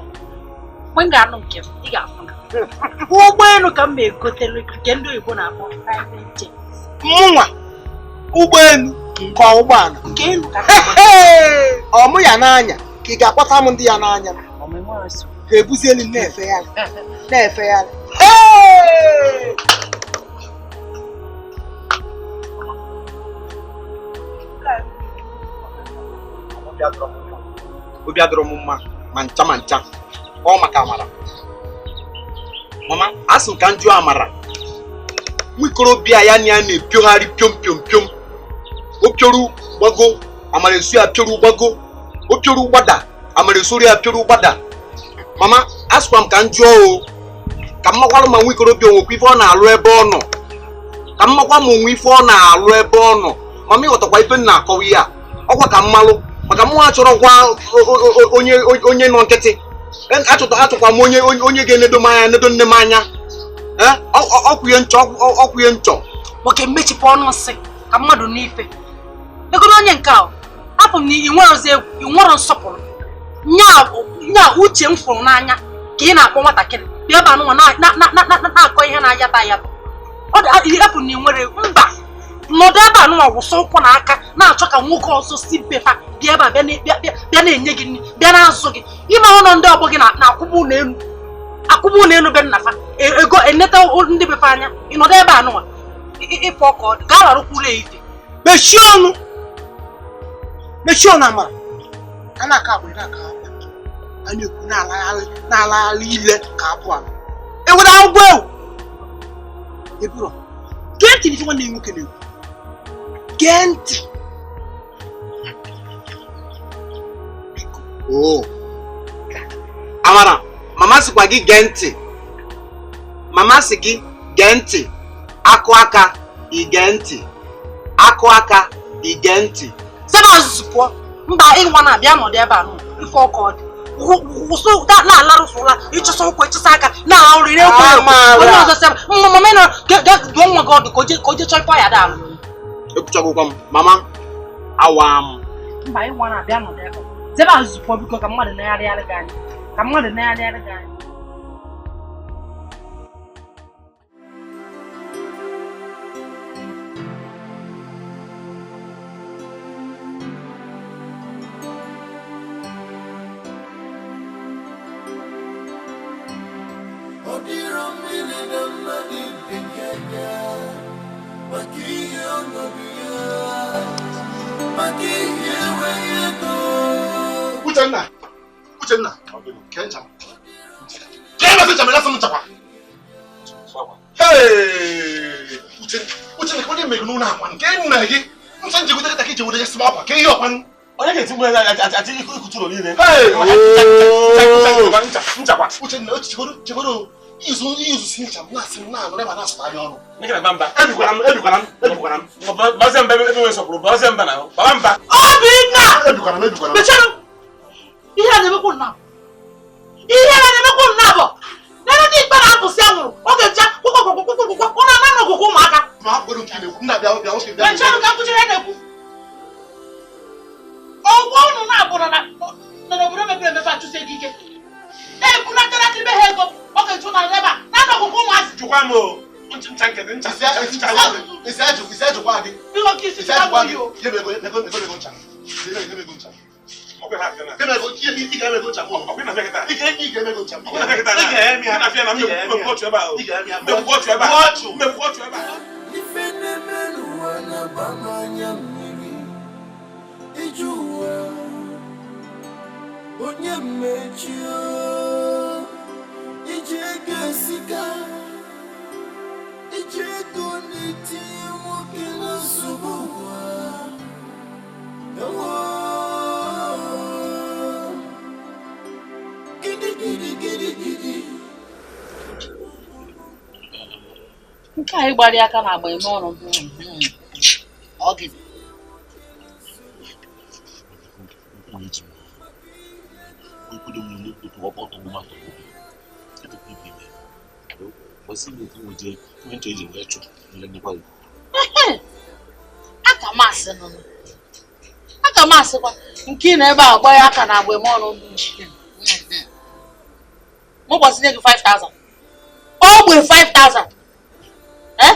mgbe m ga-anụ nke m ị ga-afụ na ụgbọelu ka m ma-egotere nke ndị oyibo na-akpọ private jet. Mụnwa ụgbọelu ka ụgbọala nke elu ka ọ mụ ya n'anya ka ị ga-akpọta m ndị ya n'anya ka ebuzi elu na-efegharị na-efegharị. Obi adọrọ m mma ma ncha ma ncha ọ maka amara. Mama, asị m ka m jụọ amara nwikorobịa ya na ya na-epiogharị piom piom piom o pioru gbago amara esu ya pioru gbago o pioru gbada amara esoro ya pioru gbada. Mama, asịkwa m ka m jụọ o ka m makwarụ ma nwikorobịa onwekwa ife ọ na-alụ ebe ọ nọ ka m makwa ma onwe ife ọ na-alụ ebe ọ nọ. Mama, ịghọtakwa ife m na-akọwa ihe a ọkwa ka m malụ maka mụ achọrọ gwa onye nọ nkịtị achọkwa m onye ga-enedo m anya nedo nne m anya ọkwụnye nchọ ọkwụnye nchọ nwoke mmechipụ ọnụ nsị ka mmadụ n'ife egodo onye nke ahụ apụ m na ị nwere ozi egwu ị nwere nsọpụrụ nya uche m fụrụ n'anya ka ị na-akpọ nwatakịrị bịa ebe anụnwa na-akọ ihe na-ayata ayata ọ dị apụ na ị nwere mba nọdụ ebe anụnwa wụsa ụkwụ na aka na-achọ ka nwoke ọzọ si befa bịa ebe a bịa na-enye gị nri bịa na-azụ gị ime ụlọ ndị ọgbọ gị na-akwụba ụlọ elu akwụba ụlọ elu be nna fa ego eneta ndị befa anya ịnọdụ ebe anụnwa ịfụ ọkọ gaa larụkwa ụlọ ife. Mechie ọnụ mechie ọnụ amara a na-aka agbụrụ na-aka akwa a na-ekwu na-alagharị ile ka abụọ ewere agwọ ewu eburo gee ntị n'ife nwanne ya nwoke na-ekwu gee ntị. Amara, mama sịkwa gị gee ntị. Mama sị gị gee ntị. Akụ aka ige ntị. Akụ aka ige ntị. Sebe azụzụ pụọ mba ịnwa na-abịa nọdụ ebe a nọ ife ọkụ ọ dị wụsụ na-alarụsụla ịchụsa ụkwụ ịchụsa aka na-arụrị ekwu onye ọzọ sebe mama ị nọ dụọ nwa gị ọdụ ka o jee chọọ ife ọya da alụ. Ekwuchagokwa m mama awa m. Mba ịnwa na-abịa nọdụ ebe a sebe azụzụ pụọ biko ka mmadụ na-arịarị gị anya ka mmadụ na-arịarị gị anya. Uchenna, Uchenna, kencha. Kema se chamela sunu chakwa. Hey, Uchenna, Uchenna kwa nini megunu na kwan? Ke nna gi? Msanje kuta kata kiche wude sma kwa. Ke iyo kwan? Onye ke timwe ati ikuturo niile. Hey, nchakwa. Uchenna, chigoro chigoro. Izu izu sincha na sin na no reba na so ta ọrụ. Nike na bamba. Ebikwara m, ebikwara m. Bazie mba ebe nwe sọpụrụ, bazie mba na baba mba. Obinna! Ebikwara m, ebikwara m. Mechara. Ihe a na-emekwu nna. Ihe a na-emekwu nna bụ. Nene dị ikpe na-apụsị anwụrụ. Ọ ga-eja kwụkwọkwụkwọkwụkwọ. Ọ na-ana n'ọgụgụ ụmụaka. Ma akpọrọ nke na-ekwu. Nna bịa bịa nwoke bịa. Mechara ka nkụchiri ya na-ekwu. Ọgwụ unu na-abụ nọ n'obodo mepere emepe achụsi ego ike. Na-ebunatara ibe ha ego. Ọ ga-eju na ebe a. Na n'ọgụgụ ụmụazị. Jụkwa m o. Ncha nkịtị ncha. Isi ajụ, isi ajụkwa gị. Biko ka isi jụkwa gị o. Nye m ego, ego ego ncha. Nye m ego ncha. Ife na-eme n'ụwa na-agba m anya mmiri ije ụwa onye mmechi iji ego esika iji ego na-etinye nwoke na nsogbu ụwa ewo. Nke anyị gbara aka na agba eme ọrụ. Ọ gịnị? Aka m asị nụnụ. Aka m asịkwa nke ị na ebe a gba ya aka na agba eme ọrụ. Mụ gbazinye gị 5,000. Ogbe 5,000. Eh?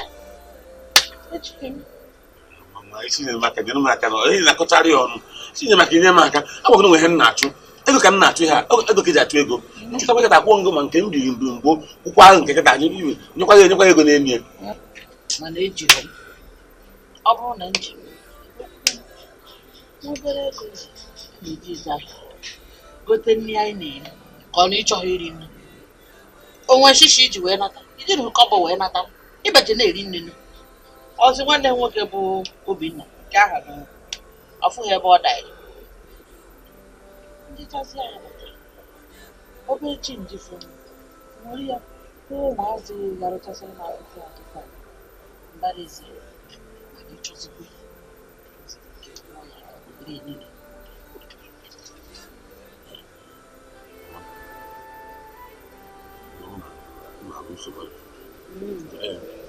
Mama, isi na maka na onye na-akọcharị ọnụ. Isi maka inye m aka. Agwago nwe ihe m na-achụ. Ego ka m na-achụ ihe a. Ego ka eji achụ ego. Nchụta kịta akwụọ ngo ma nke m riri mgbe mgbo ụkwụ ahụ nke kịta anyị iwe nyekwa ego n'elu ya. Mana ejiri m. Ọ bụrụ na nji obere ego na-eji ezi ahịa gote nri anyị na-eri ka ọ na ịchọghị iri nri. Onwe shishi iji wee nata, ijiri kọbọ wee nata, ịbaje na-eri nri. Ọzọ nwanne m nwoke bụ Obinna nke aha na ọfụghị ebe ọ daịrị. Ndị chazi ya batara obere chinji fụ nwere ya kwụọ ụmụazị garụchasịrị na akwụkwọ akwụkwọ mbara ezi mana ịchọzikwa ya nke gwụọ ya obere niile.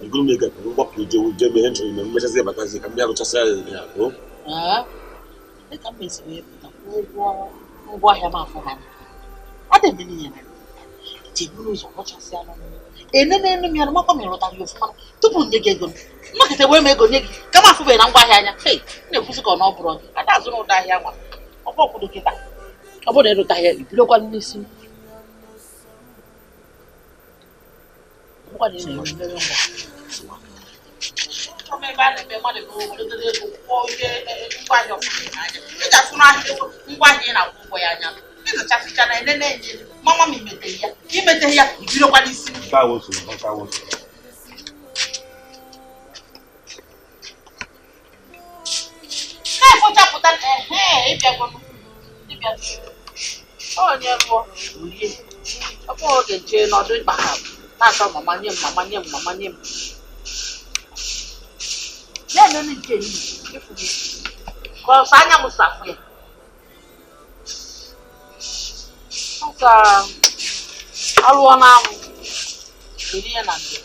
Ego m ego ka m gbapụ je mee ihe nchọrọ ime mmechazi batazi ka m bịa rụchasịa ya o. Dịka m mesi wee pụta kwụọ ụgwọ ngwaahịa m afọ ha adị m n'ihe na jeburu ụzọ rụchasịa n'ọnụ enene enu m ya na makwa m ịrụtara ya ọfụma tupu nye gị ego mmakịta wee m ego nye gị ka m afụbeghị na ngwaahịa anya. Hei, na-ekwuzi ka ọ na ọ bụrụ gị ada azụ n'ụdọ ahịa nwa ọ bụ ọkwụdo kịta ọ bụrụ na ịrụta ahịa ibidokwa n'isi ị ga-afụ n'ahịa ngwaahịa ị na-akwụ ụgwọ ya anya ịzụchasịcha na enene enye mama m imeteghị ya imeteghị ya ibidokwa n'isi. Na-efochapụta ehe ịbịagonu ịbịa onye rụọ rie ọ bụghị oge jee n'ọdụ ịkpa ha na-achọ mama nye m mama nye m mama nye m na-enene nke ehihie efu gị ka ọsọ anya m safụ ya ọka alụọ n'anwụ eri ya na ndụ.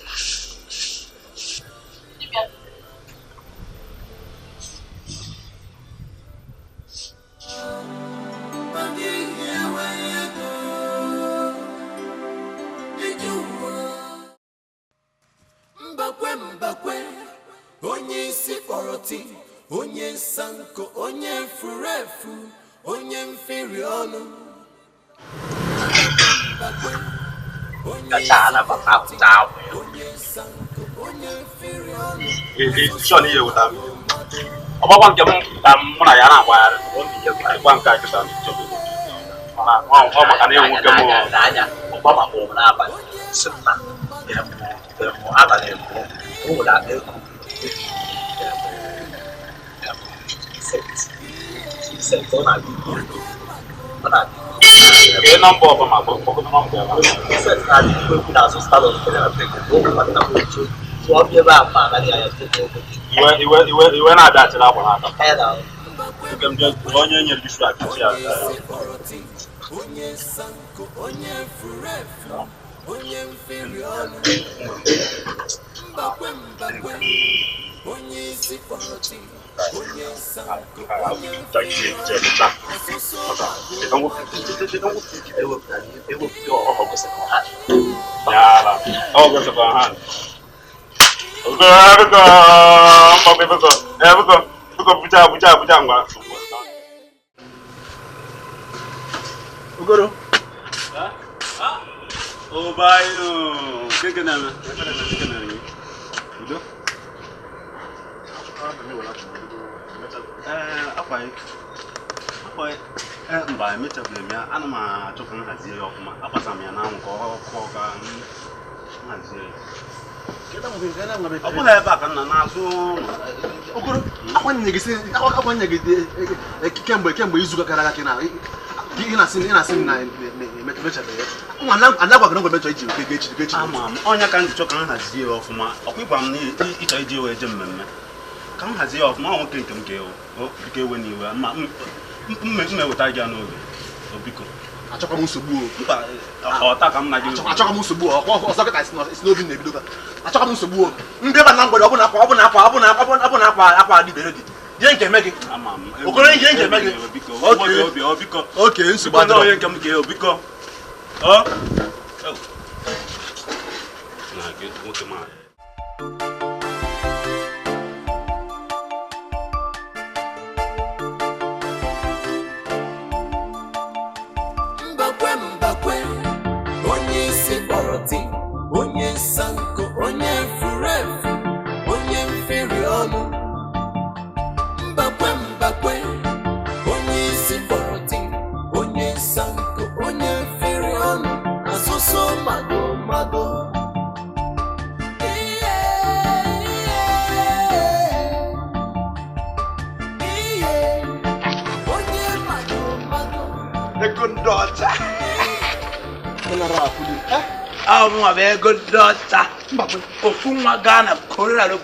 Mbakwe mbakwe onye isi kpọrọ ti onye sanko onye furu efu onye mfiri ọnụ. Ọgbakwa nke m ka mụ na ya na-agbagharị ịgba nke a kịta ọ maka na enwe nwoke m Ọgbama kpọrọ m n'abalị sị m na abalị mbụ o nwere akpa ego ọ na-abịa ọ na-abịa nọmba ọbụla kpọkọta nọmba ya Vincent na-adị ikwu ekwu n'azụ stalọt ọ bịa ebe a ma anaghị anya site n'ego iwe iwe iwe na-abịa achịrị akwa n'aka nke m jee onye nyere gị shu achịchị ya. Onye sanko onye furu efu onye mfiri ọnụ mbakwe mbakwe onye isi kpọrọ ti onye sanko onye mfiri ọnụ Ogoro. Obaino, keke na keke na udo. Akwa mba emechabeghị m ya, ana m achọ ka m hazie ya ọfụma. Agbasa m ya n'anwụ ka ọ kụọ ka m hazie ya. Ọ bụla ebe a ka m na n'azụ ụlọ. Okoro, akwa nye gị kemgbe izu gara aga ka na Ị na-asị m na emechabeghị anagwa gị n'ogwe mechọ iji oke echi echi. Ama m ọnya ka m ji chọ ka m hazie ya ọfụma. Ọkwa ịgwa m na ịchọ iji wee je mmemme. Ka m hazie ya ọfụma, ọ nwoke nke m ka ewu. Biko ewe n'iwe ma m eweta gị ya n'oge. Biko. Achọkwa m nsogbu o. Mba, ọta ka m na gị. Achọkwa m nsogbu o. Ọsọ kịta si n'obi na-ebido ka. Achọkwa m nsogbu o. Ndị ebe na mgbede ọ bụ na akwa ọ bụ na akwa ọ bụ na akwa ọ bụ na akwa akwa adịbere gị. Ihe nke eme gị. Okoro ihe nke eme gị. Biko. Oke nsogbu adịrọ. Onye nke m ka ewu biko. Ọ. Na gị nwoke ma. Onye sanko, onye furefu, onye mfiri ọnụ. Mbakwe mbakwe, onye isi kpọrọtị, onye sanko, onye mfiri ọnụ. Asụsụ mado mado. Iye, iye, onye mado mado. Ego ndị ọcha. Ahụ bụ ego ndị ọcha. Ofu nwa gaa na Colorado.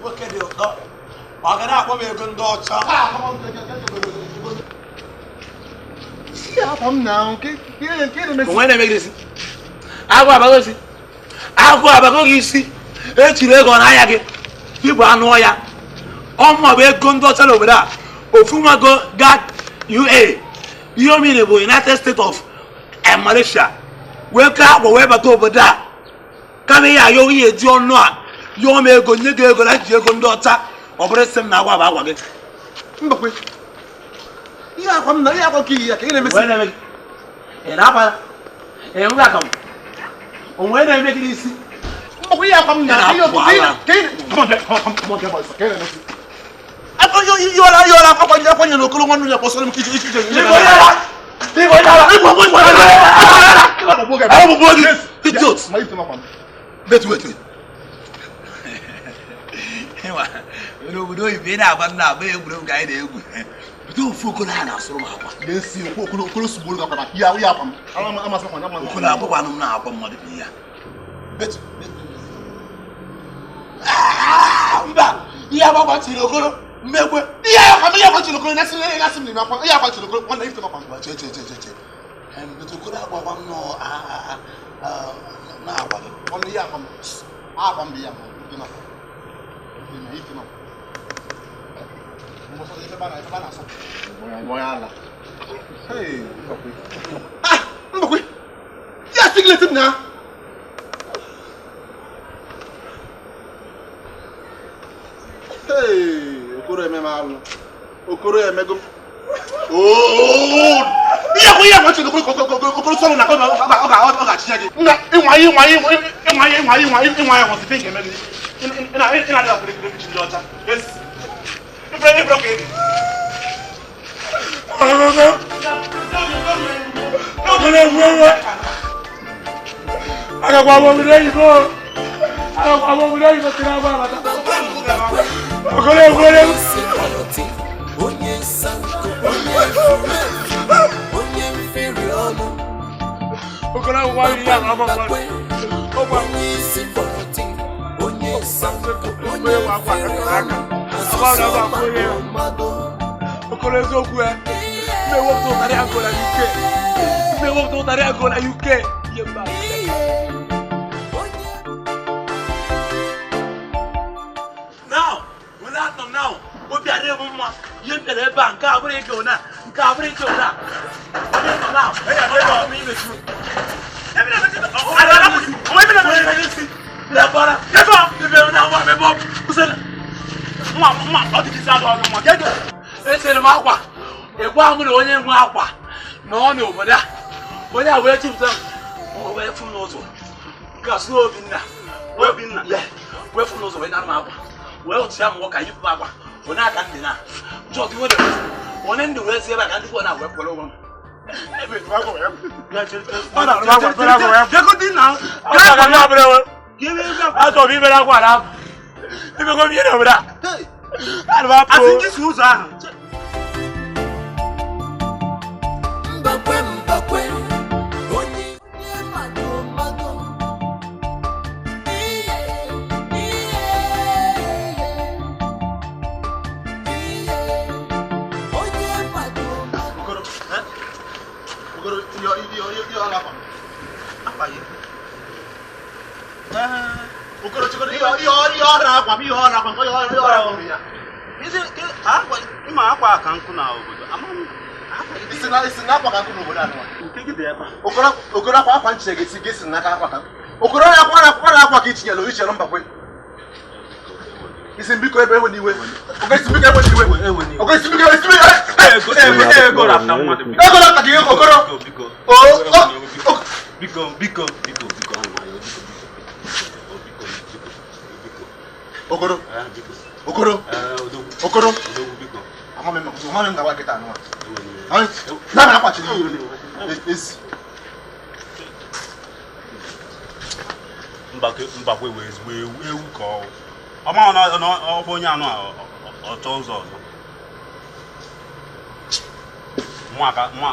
Nwoke dị ụtọ. Ọ ga na-akpọ m ego ndị ọcha. Onwe na-eme gị isi. Agụ abago isi. Agụ abago gị isi. Echiri ego n'anya gị. Ịbụ anụ ọhịa. Ọmụ bụ ego ndị ọcha n'obodo a. Ofu nwa go gaa UA. Ihe o mere bụ United States of Malaysia. Wee ka akwa wee bata obodo a. Kama ihe ayọ ihe eji ọnụ a. Yọọ m ego nye gị ego na ji ego ndị ọcha. Ọ bụrụ sị m na agwa bụ agwa gị. Mbakwe. Ihe akwa m na ihe akwa nke iyi ya ka ị na-emesi. Ị na-akwa ị nwe akamụ. Onwe na-eme gị n'isi. Mbakwe ihe akwa m na ihe ọkụ ka ị ka ị na-emesi. Yola akwa nyere okoro nwanne ya kpọsara m ka ije ije ije. Idiot. Wait wait wait. N'obodo oyibo ị na-agba nna agba egwuregwu ka anyị na-egwu. Bido ofu okoro a na-asụrụ m akwa. Na-esi okoro okoro sugbo akwa ya ya akwa m. Amasị akwa na okoro akwụkwọ anụ m na-akwa mmadụ bụ ya. Mba, ihe agbagbatiri okoro. Mmekwe. Ihe akwa m ihe akwa chiri okoro na-asị na-asị m n'ime akwa. Ihe akwa chiri okoro nwanne ifte akwa m. Che che che che che. Bido okoro akwa m nọ na akwa gị. Nwanne ihe akwa m. Akwa m bụ ya m. Mbakwe. Ya singlet m na. Hey, okoro ememe alụ. Okoro emego. Oh! Ihe akwa ihe akwa chiri okoro okoro sọrọ na ọ ga-achịcha gị. Nna ịnwa ịnwa ịnwa ịnwa ịnwa ịnwa ịnwa ya nwasị pink eme gị. Ị na-adị afọ ndị ndị ọcha. Yes. Ifere ifere ka ị dị. Agakwa m obodo oyibo. Agakwa m obodo oyibo tiri agba abata. Okoro okoro. Onye sanko, onye furefu, onye mfiri ọnụ. Okoro akwụkwọ ahụ ihe agba mmadụ. Onye isi kpọrọtị, onye sanko, onye mfiri ọnụ. Asụsụ mmadụ mmadụ. Okoro eziokwu ya. Mmewepụta ụtarị agụ na UK. Mmewepụta ụtarị agụ na UK. Ihe mba. Now, without them now, obi adịghị m mma. Ihe m bịara ebe a nke a bụrụ ike ụna, nke a bụrụ ike ụna. Onye nọ now, onye nọ m imechu. Esere m akwa, ekwe ahụ na onye nwe akwa na ọ n'obodo a. Onye a wee chịpụta m, wee fụ m n'ụzọ. Nke a sị na Obinna. Obinna. Wee fụ m n'ụzọ wee nara m akwa. Wee otu ya m nwoke yipụ m akwa. Onye aka ndị na. Jọọ iwe dị. Onye ndị wee si ebe a ka ndị kwuo na wee kwere ụgwọ m. Achọrọ m imere akwa na Emego m ihe n'obodo a. Ana m apụ. Asị gị si ụzọ ahụ. Mbakwe mbakwe onye mago mago iye iye iye onye mago mago. Okoro, eh? Okoro, iyo iyo iyo ala akwa. Akwa gị. Eh, Okoro chikoro iyo iyo iyo ọra akwa m iyo ọra akwa m iyo iyo ọra akwa m ya. Isi akwa ịma akwa ka nkụ na obodo. Ama m Isi na akwa ka nkụ n'obodo anụ. Nke gị dị ebe a. Okoro okoro akwa akwa nche gị si n'aka akwa ka. Okoro akwa akwa akwa ka itinyere ichere mbakwe. Isi mbiko ebe ewe n'iwe. Okoro isi mbiko ebe n'iwe. Okoro isi mbiko isi mbiko. Ego rapta mmadụ. Ego rapta gị Okoro. Biko. O o biko biko biko biko biko biko. Okoro. Okoro. Okoro. Biko. Amame m ga-agwa nkịta anụ a. Na akwa chiri ezi. Mbakwe wee ezigbo ewu ka ọ. Ọ ma na ọ bụ onye anụ a ọ chọọ ụzọ ọzọ. Nwa ka nwa.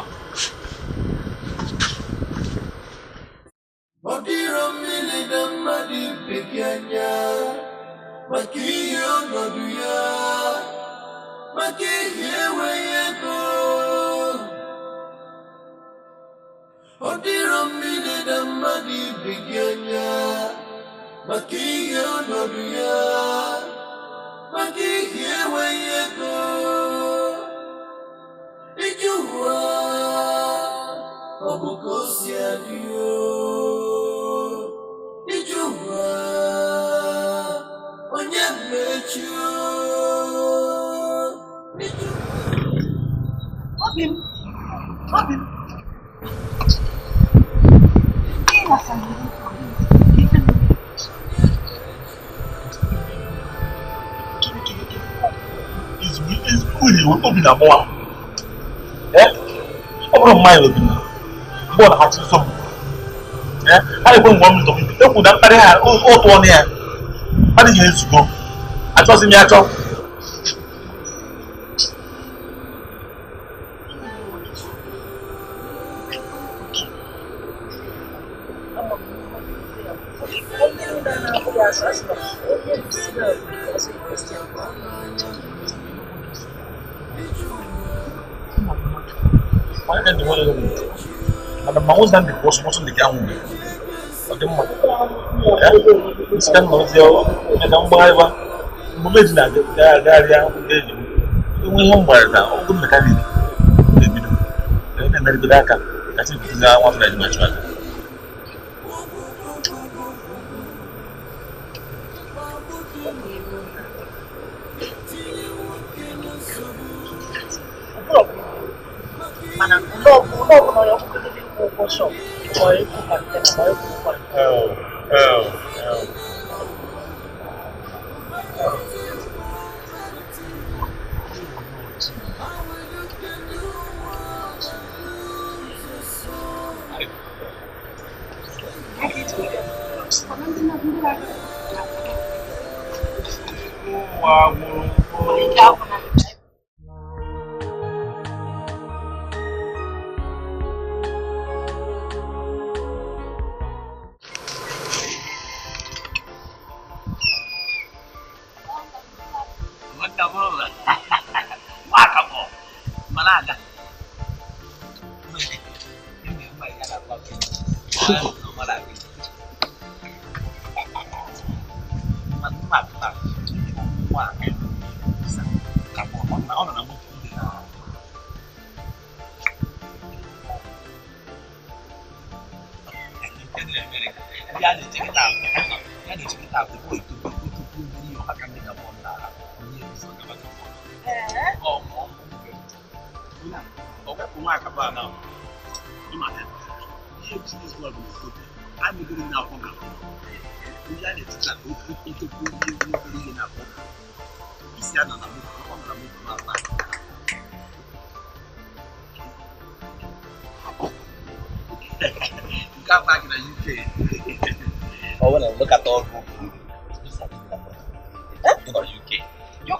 Ọ dịrọ mmiri na mmadụ ibe gị anya maka ihe ọnọdụ ya maka ihe enweghị ego. Ọ dịrọ mmiri na mmadụ ibe gị anya maka ihe ọnọdụ ya maka ihe enweghị ego. Ije ụwa ọ bụ ka o si adị o. Ije ụwa onye mmechi o. Ije Obi m, obi m. Obi na-agbawa m. Ọ bụrụ mmanya obi na mgbe ọ na-achị nso m a na-ekwe mgbe m zọ ekwu na mkparị ha otu ọnụ ya mmadụ ga-ezugo achọzi m ya achọ. Mana ma ụzọ ndị kwụ ọsọ ọsọ ndị gị anwụ ọ dị mma site n'ọzi ka mgbagharịba mgbe m eji na-agagharịa ndị enyi m enwe ihe m gbara na ọgụ mekanik na-ebido na-emerigide aka kacha ebutuzi nwa afọ na achụ aja. Mana ụlọ ọbụla ya ọkụkọdebe ịkwụ ụgwọ shọp ma ịkwụ kọntena ma ịkwụ ụgwọ.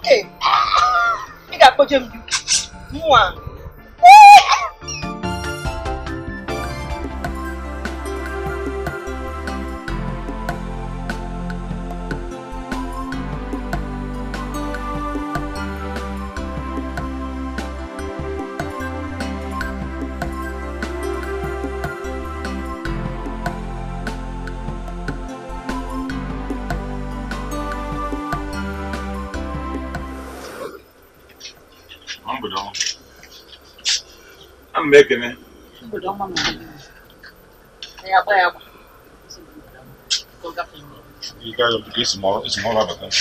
UK. Ị ga-akpọje m UK. Mụnwa. I'm making it. You guys have to get some more. It's more about that.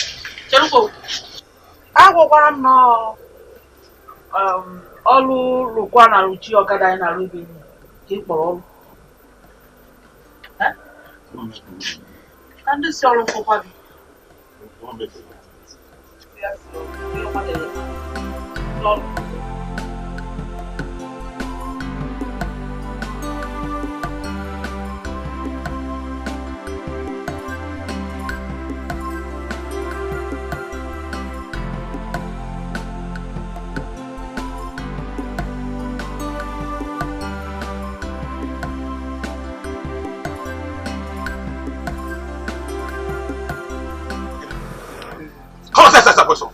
Agwakwara m na ọlụ lụkwa na rụchi ọkada anyị na-arụ ibe ka ị kpọrọ ọlụ. Ka ndị si ọrụ fụkwa gị. Comment ça, ça, poisson?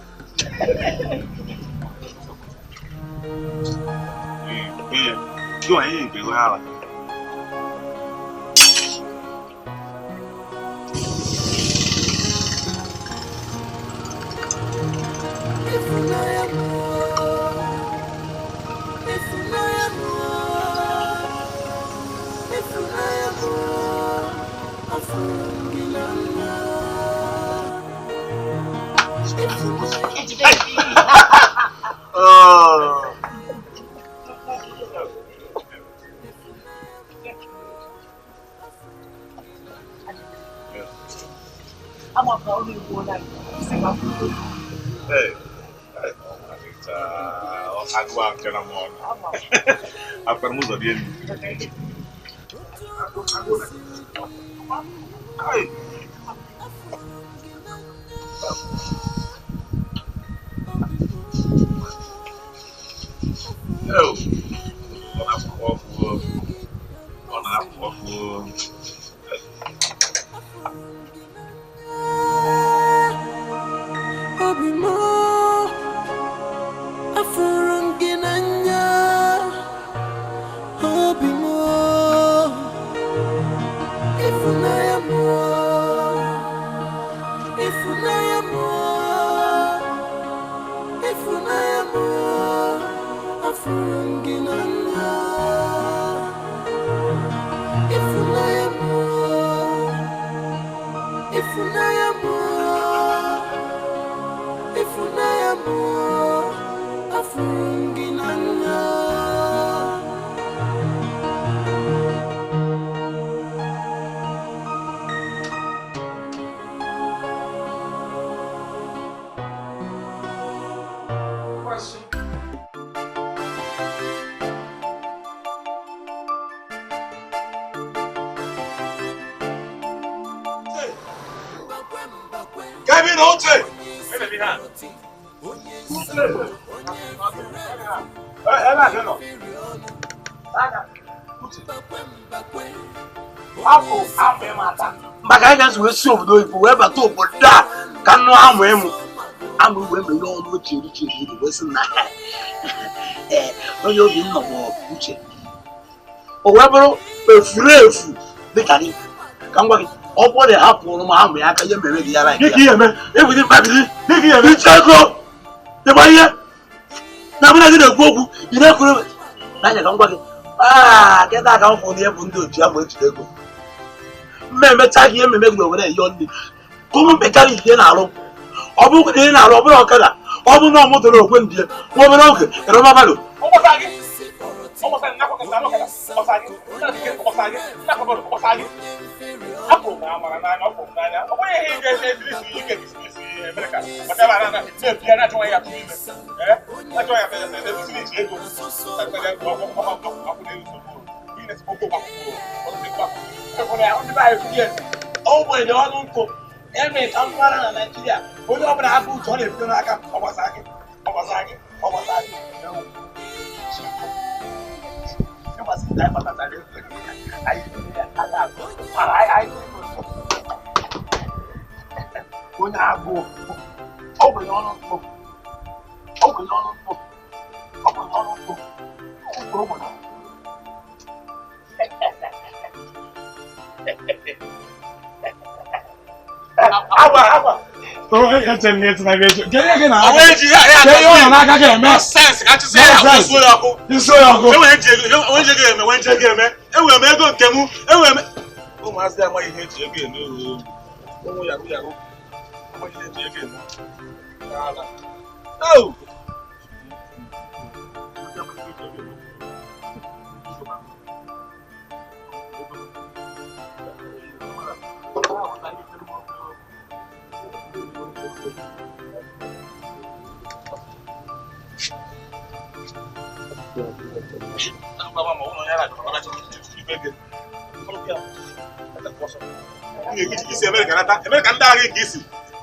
Oh. I'm a problem. Hey, Maka anyị ga-esi wee si obodo oyibo wee bata obodo a ka nnụ amụ ịmụ amụ wee meghe ọnụ ochie uche iri wee sị na onye obi nọ bụ uche o wee bụrụ efuru efu dịka gị ka m gwa gị ọ bụrụ na hapụrụ m amụ ya aka ihe mere gị yara ebidi mkpabiri iche ego dịgba ihe na mụ na gị na-ekwu okwu ị na-ekwuru n'anya ka m gwa gị kịta ka m fụrụ ihe bụ ndị otu ya ma ejide ego mmemecha gị ememe gị were yọọ ndị kụmụ mekanik ị na-arụ ọ bụrụ na ị na-arụ ọ bụrụ ọkada ọ bụrụ na ọ mụtara okwe ndị nwa obere oge erọmabalụ o nwere ọrụ nkụ eme ka m mara na Naịjirịa Onye ọbụla hapụ uche ọ na-ebido n'aka ọ gbasara gị ọ gbasara gị ọ gbasara gị. Onye agụụ ogbenye ọnụ ntụ ogbenye ọnụ ntụ ogbenye ọnụ ntụ ogbenye. Agwa agwa. Enwere m ego nke m enwere m ụmụazị amaghị ihe eji ego eme ụmụ yahoo yahoo amaghị ihe eji ego eme.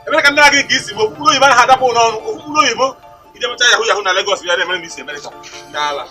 America ndị agha nke isi bụ okpukpuru oyibo anaghị adapụ n'ọnụ okpukpuru oyibo ije mecha yahoo yahoo na Lagos bịa na-emere m isi America ndị ala.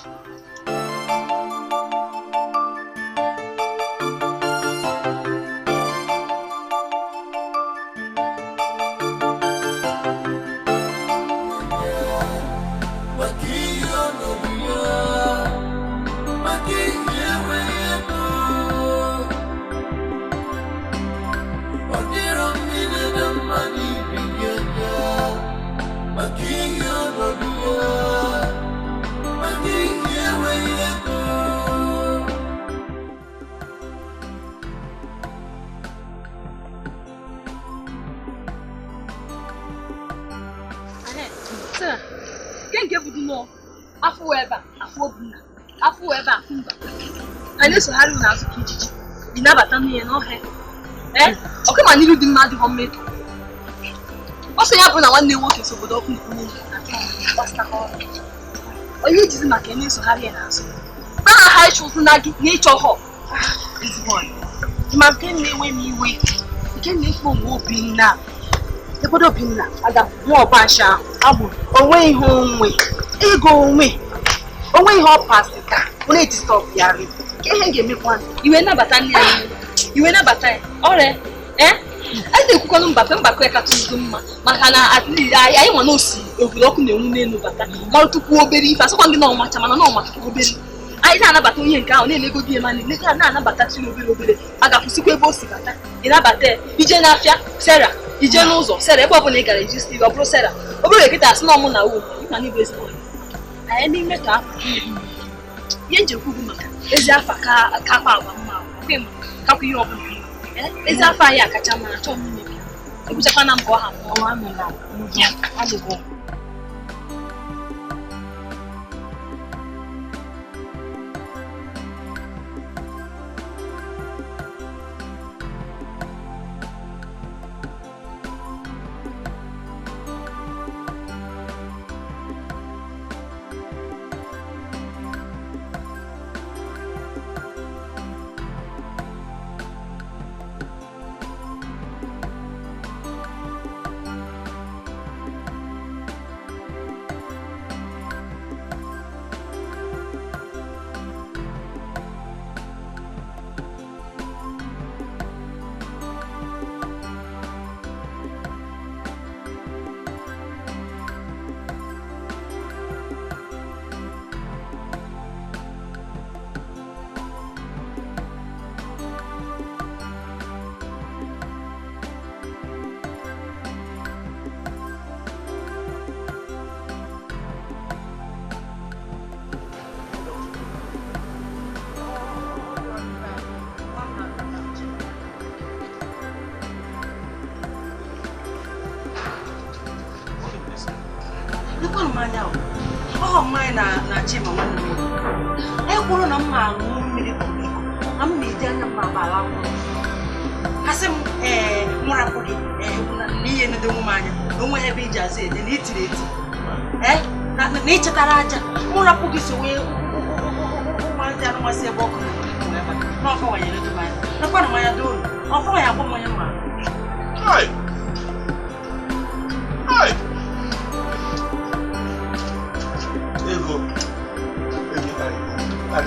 Anyị na-esogharị unu azụ ka ijiji ị nabata nwunye n'ọhịa ee ọkụ ma n'iru dị mma adịghọ mmetọ ọsọ ya bụ na nwanne nwoke so obodo ọkụ onye ijizi maka na-esogharị ya n'azụ na ha ịchụzụ na gị na ịchọ họ ezigbo ma nke na-enwe m iwe nke na-ekpo onwe Obinna ebodo Obinna aga nwa ọbansha ahụ agbụrụ onwe ihe onwe ego onwe onwe ihe ọ pasị ka ọ na-edistọbụ ya ri ka ihe ga-emekwa iwe nabata nne ya iwe nabata ya ọrịa ee a na-ekwukwanụ mbakọ mbakọ ya kacha udo mma maka na anyị nwa na osi obodo ọkụ na-enwu n'elu bata marụ tupu obere ife asịkwa gị na ọmacha mana na ọmacha obere anyị na-anabata onye nke ahụ na-emego gị ema na na-anabata chi obere obere a ga-akwụsịkwa ebe o si bata ị nabata ya ije n'afịa sera ije n'ụzọ sera ebe ọbụla ị gara iji si ọ bụrụ sera obere ekịta asị na ọmụ na wu na n'igwe ezigbo anyị n'ime ka afọ ihe njikwa ugwu maka ezi afa kakwa agwa mma kakwa ihe ọbụla ezi afọ anyị akacha mma achọ m imebi ekwuchakwana m ka ọ ha mụọ.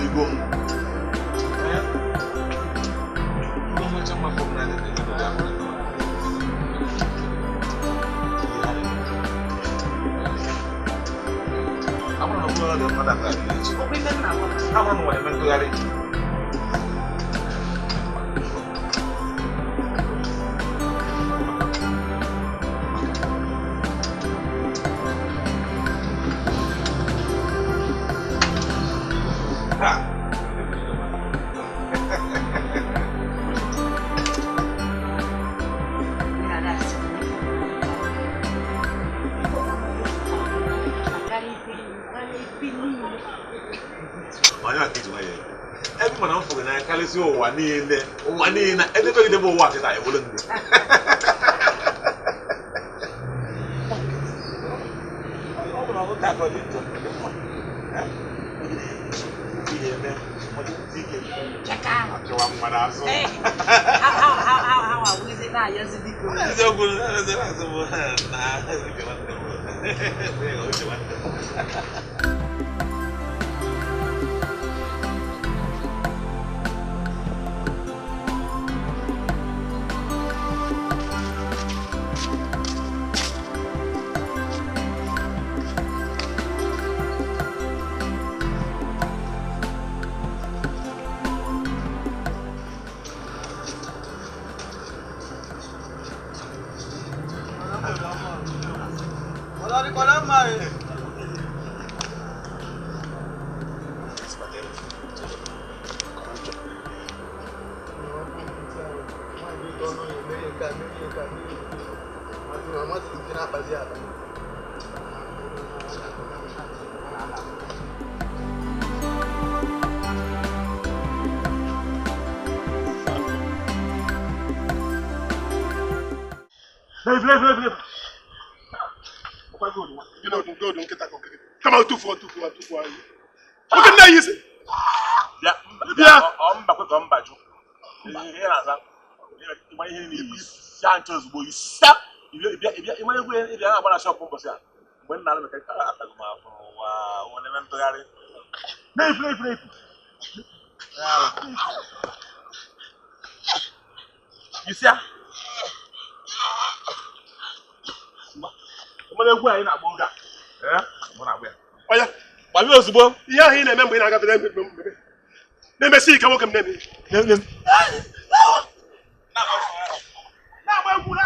Igbo m. Ụwa niile ụwa niile edebe gị ụwa kịta ewere ndụ Come out, 2 4 2 4 2 4. Look at that, you see. Yeah, You see? Oya, ihe ahụ ị na-eme mgbe ị na-agafe na-emesi ike nwoke m na-eme. Na-agba egwu na